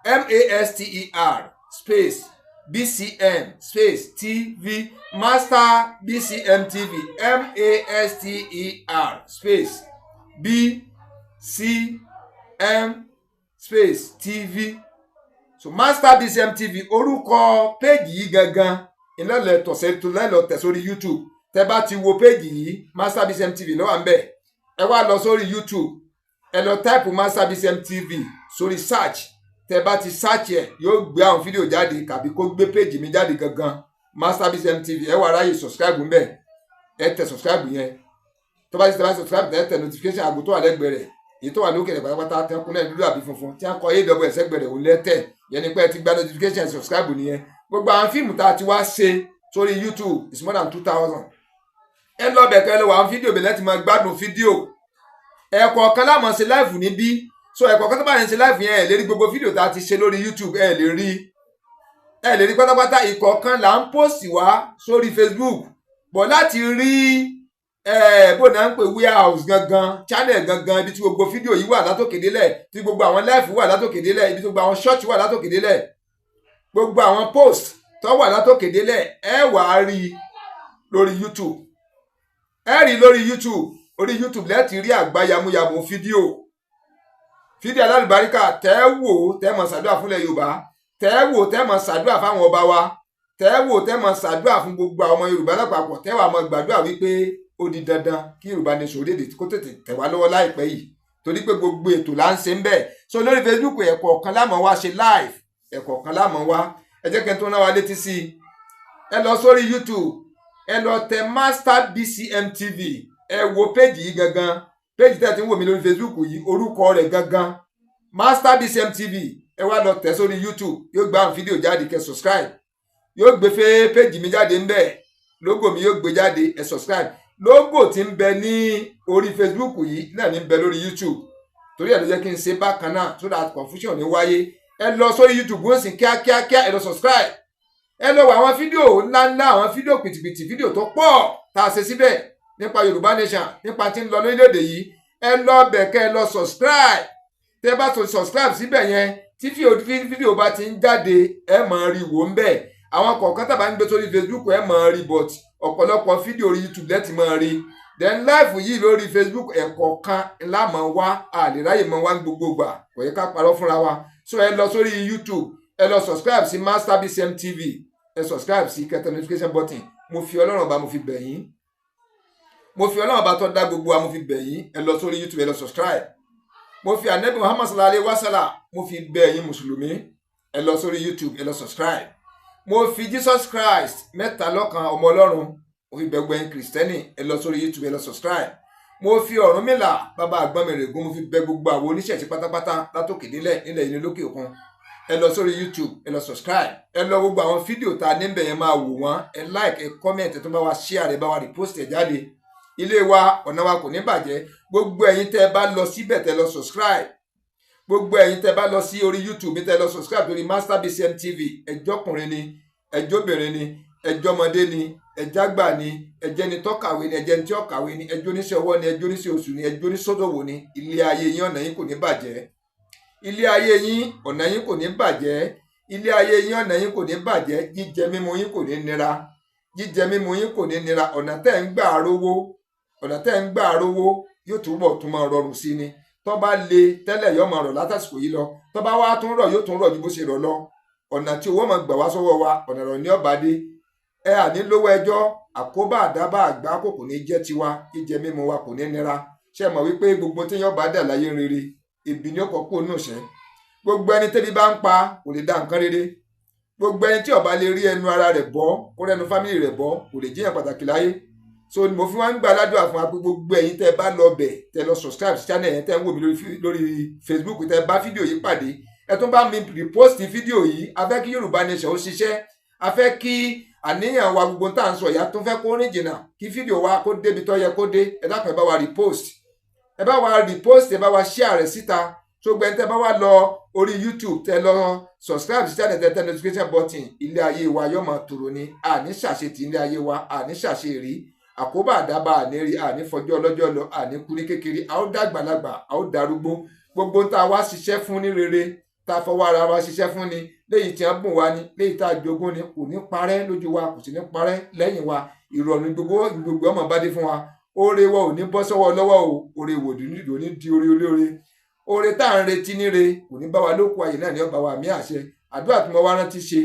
MASTER space BCM space TV, Master BCM TV, MASTER space BCM space TV. So Master BCM TV, orúkọ péjì yìí gangan ìlọ́lẹ̀ tọ̀sẹ̀ tó lẹ́lọ tẹ̀ sórí YouTube. Tẹ́ bá ti wo péjì yìí, Master BCM TV ló wà ń bẹ̀. Ẹ wá lọ sórí YouTube, ẹ lọ type Master BCM TV sórí search. Tẹ́ bá ti search ẹ, yóò gbé àwọn fídíò jáde tàbí kó gbé péjì mi jáde gangan, Master BCM TV. Ẹ wà ráyè subscribe ń bẹ̀. Ẹ tẹ subscribe yẹn. Tó bá ti tẹ bá subscribe, tẹ tẹ notification àgbo tó wà lẹ́gbẹ̀ẹ́ rẹ̀, èyí tó wà lókè rẹ̀ pátápátá, tẹ kúnlẹ̀ dúdú àbí funfun tí wọ́n kọ aws ẹgbẹ̀rẹ̀ rẹ̀, òun lẹ́tẹ̀ yẹn ni pé ẹ ti gba notification, subscribe nìyẹn. Gbogbo àwọn fíìmù tá a ti wá ṣe sórí YouTube is more than 2,000. Ẹ lọ bẹ̀ kẹ́ ẹ lọ wọ àwọn fídíò bẹ̀ lẹ́tì máa gbádùn fídíò. Ẹ̀kọ̀ọ̀kan láwọn ṣe live níbí. So ẹ̀kọ̀ọ̀kan tó bá yẹn ṣe live yẹn, ẹ̀ lè rí gbogbo fídíò tá a ti ṣe lórí YouTube, ẹ̀ lè rí, ẹ̀ lè rí pátápátá. Ìkọ̀ọ̀kan là ń post wá sórí Facebook bọ̀. Láti rí bó náà ń pè warehouse gangan, channel gangan, ibi tí gbogbo fídíò yìí wà látòkè délẹ̀, tí gbogbo àwọn live wà látòkè délẹ̀, ibi tí gbogbo àwọn short wà látòkè délẹ̀, gbogbo àwọn post tó wà látòkè délẹ̀, ẹ wà á rí lórí YouTube. Ẹ rí lórí YouTube. Orí YouTube lẹ́ẹ̀tì rí àgbáyamuyamu fídíò, fídíò alálùbáríkà tẹ́ wò, tẹ́ mọ̀ ṣàdúrà fúnlẹ̀ Yorùbá, tẹ́ wò, tẹ́ mọ̀ ṣàdúrà fáwọn ọba wa, tẹ́ wò, tẹ́ mọ̀ ṣàdúrà fún gbogbo àwọn ọmọ Yorùbá lápapọ̀, tẹ́ wà mọ̀ gbàdúrà wípé ó di dandan kí Yorùbá Nation orílẹ̀-èdè kó tètè tẹ̀ wá lọ́wọ́ láìpẹ́ yìí, torí pé gbogbo ètò là ń ṣe ń bẹ̀. So lórí Facebook, ẹ̀kọ̀ọ̀kan lámọ̀ wá ṣe live, ẹ̀kọ̀ọ̀kan lámọ̀ wá. Ẹ jẹ́ kí n tó rán wa létí sí i. Ẹ lọ sórí YouTube, ẹ lọ tẹ Master BCM TV. Ẹ wo péjì yìí gangan, péjì tẹ́ ti ń wò mí lórí Facebook yìí, orúkọ rẹ̀ gangan Master BCM TV. Ẹ wá lọ tẹ̀ sórí YouTube, yóò gbé àwọn fídíò jáde, kẹ́ subscribe. Yóò gbé fẹ́ péjì mi jáde ńbẹ̀, logo mi yóò gbé jáde. Ẹ subscribe. Logo tí ń bẹ ní orí Facebook yìí náà ní ń bẹ lórí YouTube, torí ẹ̀ ló jẹ́ kí n ṣe bákan náà so that confusion ní wáyé. Ẹ lọ sórí YouTube ó sì kíákíákíá, ẹ lọ subscribe, ẹ lọ wo àwọn fídíò ńláńlá, àwọn fídíò pìtìpìtì, fídíò tó pọ̀ tá a ṣe síbẹ̀ nípa Yorùbá Nation, nípa tí ń lọ lórílẹ̀‐èdè yìí. Ẹ lọ bẹ̀ kẹ́ ẹ lọ subscribe. Tẹ́ bá tó subscribe síbẹ̀ yẹn, tí fídíò bá ti ń jáde, ẹ máa rí wò ń bẹ̀. Àwọn kọ̀ọ̀kan tàbá ń gbé sórí Facebook, ẹ máa rí, but ọ̀pọ̀lọpọ̀ fídíò orí YouTube lẹ́tì máa rí. Then live yìí lórí Facebook, ẹ̀kọ̀ọ̀kan ńlá máa wá, àlè ráyè máa wá ní gbogbo ìgbà, kò yẹ ká parọ́ fúnra wa. So ẹ lọ sórí YouTube, ẹ lọ subscribe sí Master BCM TV, ẹ subscribe sí, kẹ́ tẹ notification button. Mo fi Ọlọ́run Ọba, mo fi bẹ̀ yín, mo fi Ọlọ́run Ọba tó dá gbogbo wa, mo fi bẹ̀ yín. Ẹ lọ sórí YouTube, ẹ lọ subscribe. Mo fi Anabi Muhammad sallallahu alayhi wa sallam, mo fi bẹ̀ yín mùsùlùmí, ẹ lọ sórí YouTube, ẹ lọ subscribe. Mo fi Jesus Christ mẹ́ta lọ́kan ọmọ Ọlọ́run, mo fi bẹ̀ gbogbo ẹ̀yin kìrìsìtẹ́nì, ẹ lọ sórí YouTube, ẹ lọ subscribe. Mo fi Ọ̀rúnmìlà bàbá àgbọnmìrègún, mo fi bẹ̀ gbogbo àwọn oníṣẹ̀ṣe pátápátá látòkè délẹ̀, nílẹ̀ yìí, lókè òkun, ẹ lọ sórí YouTube, ẹ lọ subscribe. Ẹ lọ gbogbo àwọn fídíò tá a níbẹ̀ yẹn, máa wò wọ́n, ẹ like, ẹ comment, ẹ tún bá wa share, ẹ bá wa repost ẹ jáde. Ilé wa, ọ̀nà wa kò ní bàjẹ́. Gbogbo ẹ̀yin tẹ́ ẹ bá lọ síbẹ̀, tẹ́ lọ subscribe, gbogbo ẹ̀yin tẹ́ bá lọ sí orí YouTube tẹ́ lọ subscribe lórí Master BCM TV, ẹjọ́kùnrin ni, ẹjọ́bìnrin ni, ẹjọ́mọdé ni, ẹjágbà ni, ẹjẹni tó kàwé ni, ẹjẹni tí ó kàwé ni, ẹjọ́ oníṣẹ́ ọwọ́ ni, ẹjọ́ oníṣẹ́ oṣù ni, ẹjọ́ oníṣòwò ni, ilé ayé yín, ọ̀nà yín kò ní bàjẹ́. Ilé ayé yín, ọ̀nà yín kò ní bàjẹ́. Ilé ayé yín, ọ̀nà yín kò ní bàjẹ́. Jíjẹ mímu yín kò ní nira, jíjẹ mímu yín kò ní nira. Ọ̀nà tẹ́ ń gbà rówó, ọ̀nà tẹ́ ń gbà rówó yóò túbọ̀ tún máa rọrùn sí ni. Tó bá le tẹ́lẹ̀, yóò máa rọ̀ látàsìkò yìí lọ. Tó bá wá tún rọ̀, yóò tún rọ̀ ju bó ṣe rọ̀ lọ. Ọ̀nà tí owó máa gbà wá sọ́wọ́ wa, ọ̀nà rọ̀ ní ọ̀bá dé. Ẹ àní lówó ẹjọ́, àkóbá, àdábà, àgbá kò ní jẹ́ tiwa. Jíjẹ mímu wa kò ní nira. Ṣe mọ̀ wípé gbogbo téèyàn bá dà láyé rere, ebi ní ọkọ̀ kó nù ṣẹ́. Gbogbo ẹni tẹ́bí bá ń pa kò lè dá nǹkan rere. Gbogbo ẹni tí ó bá lè rí ẹnu ara rẹ̀ bọ́, kó rẹnu family rẹ̀ bọ́, kò lè jíyàn pàtàkì láyé. So mo fi wá ń gbà ládùúrà fún wa pé gbogbo ẹ̀yin tẹ́ bá lọ bẹ̀, tẹ́ lọ subscribe sí channel yẹn, tẹ́ ń wò mí lórí Facebook, tẹ́ bá fídíò yìí pàdé, ẹ tún bá mi repost fídíò yìí. A fẹ́ kí Yorùbá Nation ó ṣiṣẹ́. A fẹ́ kí àníyàn wa, gbogbo tá à ń sọ ìyá tó fẹ́ kó rìn jìnnà, kí fídíò wa kó débi tó yẹ kó dé. Ẹ dákun, ẹ bá wa repost, ẹ bá wa repost, ẹ bá wa share rẹ̀ síta. Tó gbẹ tẹ́ bá wà lọ orí YouTube, tẹ́ lọ subscribe sí channel, tẹ́ tẹ notification button, ilé ayé wa yóò máa tòrò ní. Àní ṣàṣetì ilé ayé wa, àní ṣàṣerí àkóbá, àdábà, àní rí, àní fọjọ́ ọlọ́jọ́ lọ, àní kú ní kékeré. A ó dàgbàlagbà, a ó darúgbó. Gbogbo tá a wá ṣiṣẹ́ fún ní rere, tá a fọwọ́ ara wa ṣiṣẹ́ fún ni, léyìí tí wọ́n bùn wá ni, léyìí tá a jogún ni, kò ní parẹ́ lójú wa, kò sì ní parẹ́ lẹ́yìn wa. Ìrọ̀rùn gbogbo gbogbo ọmọ bá dé fún wa. Oore wa ò ní bọ́ sọ́wọ́ lọ́wọ́ o. Oore wò ní di oore olóore. Oore tá à ń retí níre kò ní bá wa lóko ayé náà ní ọba wa mí àṣẹ. Àdúrà tí mo wá rántí ṣe,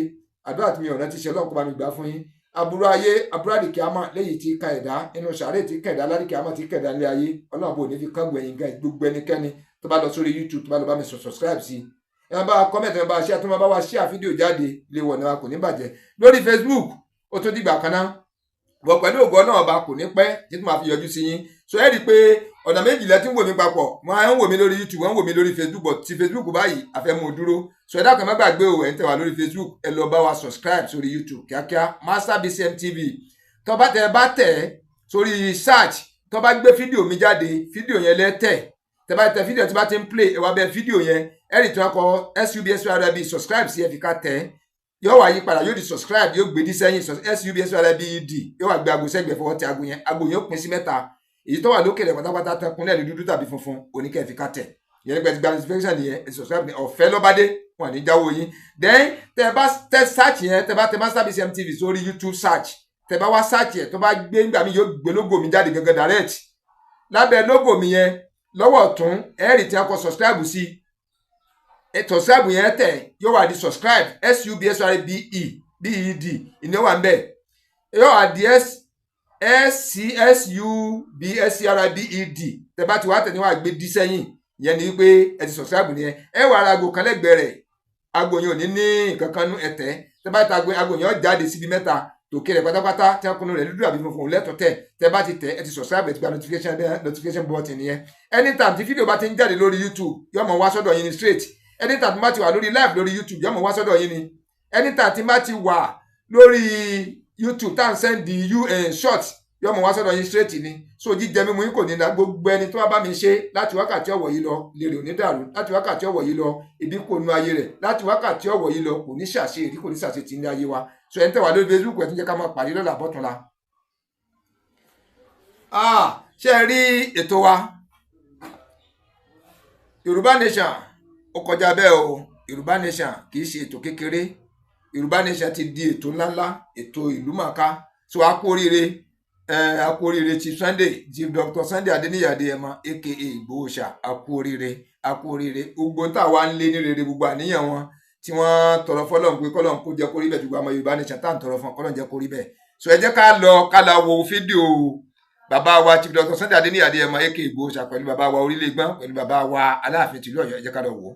àdúrà tí mi ò rántí ṣe, Ọlọ́run kó bá mi gbà fún yín. Aburú ayé, aburú àdìkí àmà, léyìí tí ka ẹ̀dá nínú sàárè, tí kẹ̀dá ládìkí àmà, tí kẹ̀dá nílé ayé, Ọlọ́run bò ní fi kángun ẹ̀yìn gan. Gbogbo ẹnikẹ́ni tó bá lọ sórí YouTube, tó bá lọ bá mi subscribe sí, ẹ máa bá wa comment, ẹ máa bá wa share, tó máa bá wa share fídíò jáde, lè wọ̀ náà kò ní bàjẹ́. Lórí Facebook, ó tún dìgbà kan náà bọ̀, pẹ̀lú ògo Ọlọ́run Ọba, kò ní pẹ́ tí tó máa fi yọjú sí yín. So ẹ rí i pé ọ̀nà méjìlá tí ń wò mí papọ̀, wọ́n á ń wò mí lórí YouTube, wọ́n ń wò mí lórí Facebook, but ti Facebook báyìí àfẹ́mú dúró. So ẹ dákun, ẹ má gbàgbé o. Ẹ̀ ń tẹ̀ wá lórí Facebook, ẹ lọ bá wa subscribe sórí YouTube kíákíá, Master BCM TV. Tó bá tẹ bá tẹ̀ sórí search, tó bá gbé fídíò mi jáde, fídíò yẹn lẹ́tẹ̀. Tẹ bá tẹ fídíò tí bá ti ń play, ẹ wá bẹ fídíò yẹn, ẹ rí tí wọ́n kọ SUBSRB, subscribe sí, ẹ fi ká tẹ̀, yóò wá yí padà, yóò di subscribe, yóò gbé dí sẹ́yìn, SUBSRBED, yóò wá gbé aago sẹ́gbẹ̀ẹ́. Fọwọ́ tẹ aago yẹn, aago yẹn ó pín sí mẹ́ta. Èyí tó wà lókè rẹ̀ pátápátá tán kúnlẹ̀ ní dúdú tàbí funfun, oníkẹ́ fi ká tẹ̀ ìyẹn nípa ti gba notification yẹn. Ẹ subscribe ní ọ̀fẹ́ lọ́bádé, wọn ní jáwọ́ yín. Then tẹ bá tẹ search yẹn, tẹ bá tẹ Master BCM TV sórí YouTube search, tẹ bá wá search yẹn, tó bá gbé ńgbà mi, yóò gbé logo mi jáde gangan direct. Lábẹ́ logo mi yẹn lọ́wọ́ ọ̀tún, ẹ̀rì tí a kọ subscribe sí, subscribe yẹn tẹ̀, yóò wá di subscribe, SUBSRBE BED ìní wà ń bẹ̀, yóò wá di S S C S U B S C R I B E D. Tẹ bá ti wá tẹ̀ ní wàá gbé dí sẹ́yìn, ìyẹn ni wípé ẹ ti subscribe nìyẹn. Ẹ wà ara aago kan lẹ́gbẹ̀ẹ́ rẹ̀, aago yẹn ò ní ní nǹkan kan nú. Ẹ tẹ̀, tẹ bá ti aago, aago yẹn ó jáde síbi mẹ́ta. Tòkè rẹ̀ pátápátá tí wọ́n kunu rẹ̀ dúdú àbí funfun lẹ́tọ̀ọ́ tẹ̀. Tẹ bá ti tẹ̀, ẹ ti subscribe, ẹ ti gba notification button nìyẹn. Anytime tí fídíò bá ti ń jáde lórí YouTube, yóò mọ̀ wá sọ́dọ̀ yín ní straight. Anytime tí bá ti wà lórí live lórí YouTube, yóò mọ̀ wá sọ́dọ̀ yín ni. Anytime tí bá ti wà lórí YouTube tá à ń send the short Yọmọ wá sọ́dọ̀ yín straight ni. So jíjẹ mímu yín kò ní la. Gbogbo ẹni tó bá bá mi ṣe, láti wákàtí ọ̀wọ̀ yìí lọ, lèrè ò ní dàrú. Láti wákàtí ọ̀wọ̀ yìí lọ, ibi kò nu ayé rẹ̀. Láti wákàtí ọ̀wọ̀ yìí lọ, kò ní ṣàṣe èrí, kò ní ṣàṣe tì ní ayé wa. So ẹni tẹ́ wà lórí Facebook, ẹ̀ tún jẹ́ ká máa pàdé lọ́la bọ́túnla. Ah, ṣé ẹ rí ètò wa Yorùbá Nation? Ó kọjá bẹ́ẹ̀ o. Yorùbá Nation kì í ṣe ètò kékeré. Yorùbá Nation ti di ètò ńláńlá, ètò ìlú mọ̀ọ́ká. So a kú oríire, a kú oríire Chief Sunday, Chief Dr. Sunday Adéníyì Adéyẹmọ, aka Ìgbòho Ṣà. A kú oríire, a kú oríire. Gbogbo tá a wá ń lé ní rere, gbogbo àníyàn wọn tí wọ́n tọrọ fọlọ́run pé kọ́lọ́run kó jẹ́ kó rí bẹ́ẹ̀, gbogbo àmọ́ Yorùbá Nation tá à ń tọrọ fún, kọ́lọ́run jẹ́ kó rí bẹ́ẹ̀. So ẹ jẹ́ ká lọ, ká lọ wo fídíò bàbá wa Chief Dr. Sunday Adéníyì Adéyẹmọ, aka Ìgbòho Ṣà, pẹ̀lú bàbá wa Orílẹ̀-Gbọ́n, pẹ̀lú bàbá wa Aláàfin tìlú Ọ̀yọ́. Ẹ jẹ́ ká lọ wò ó.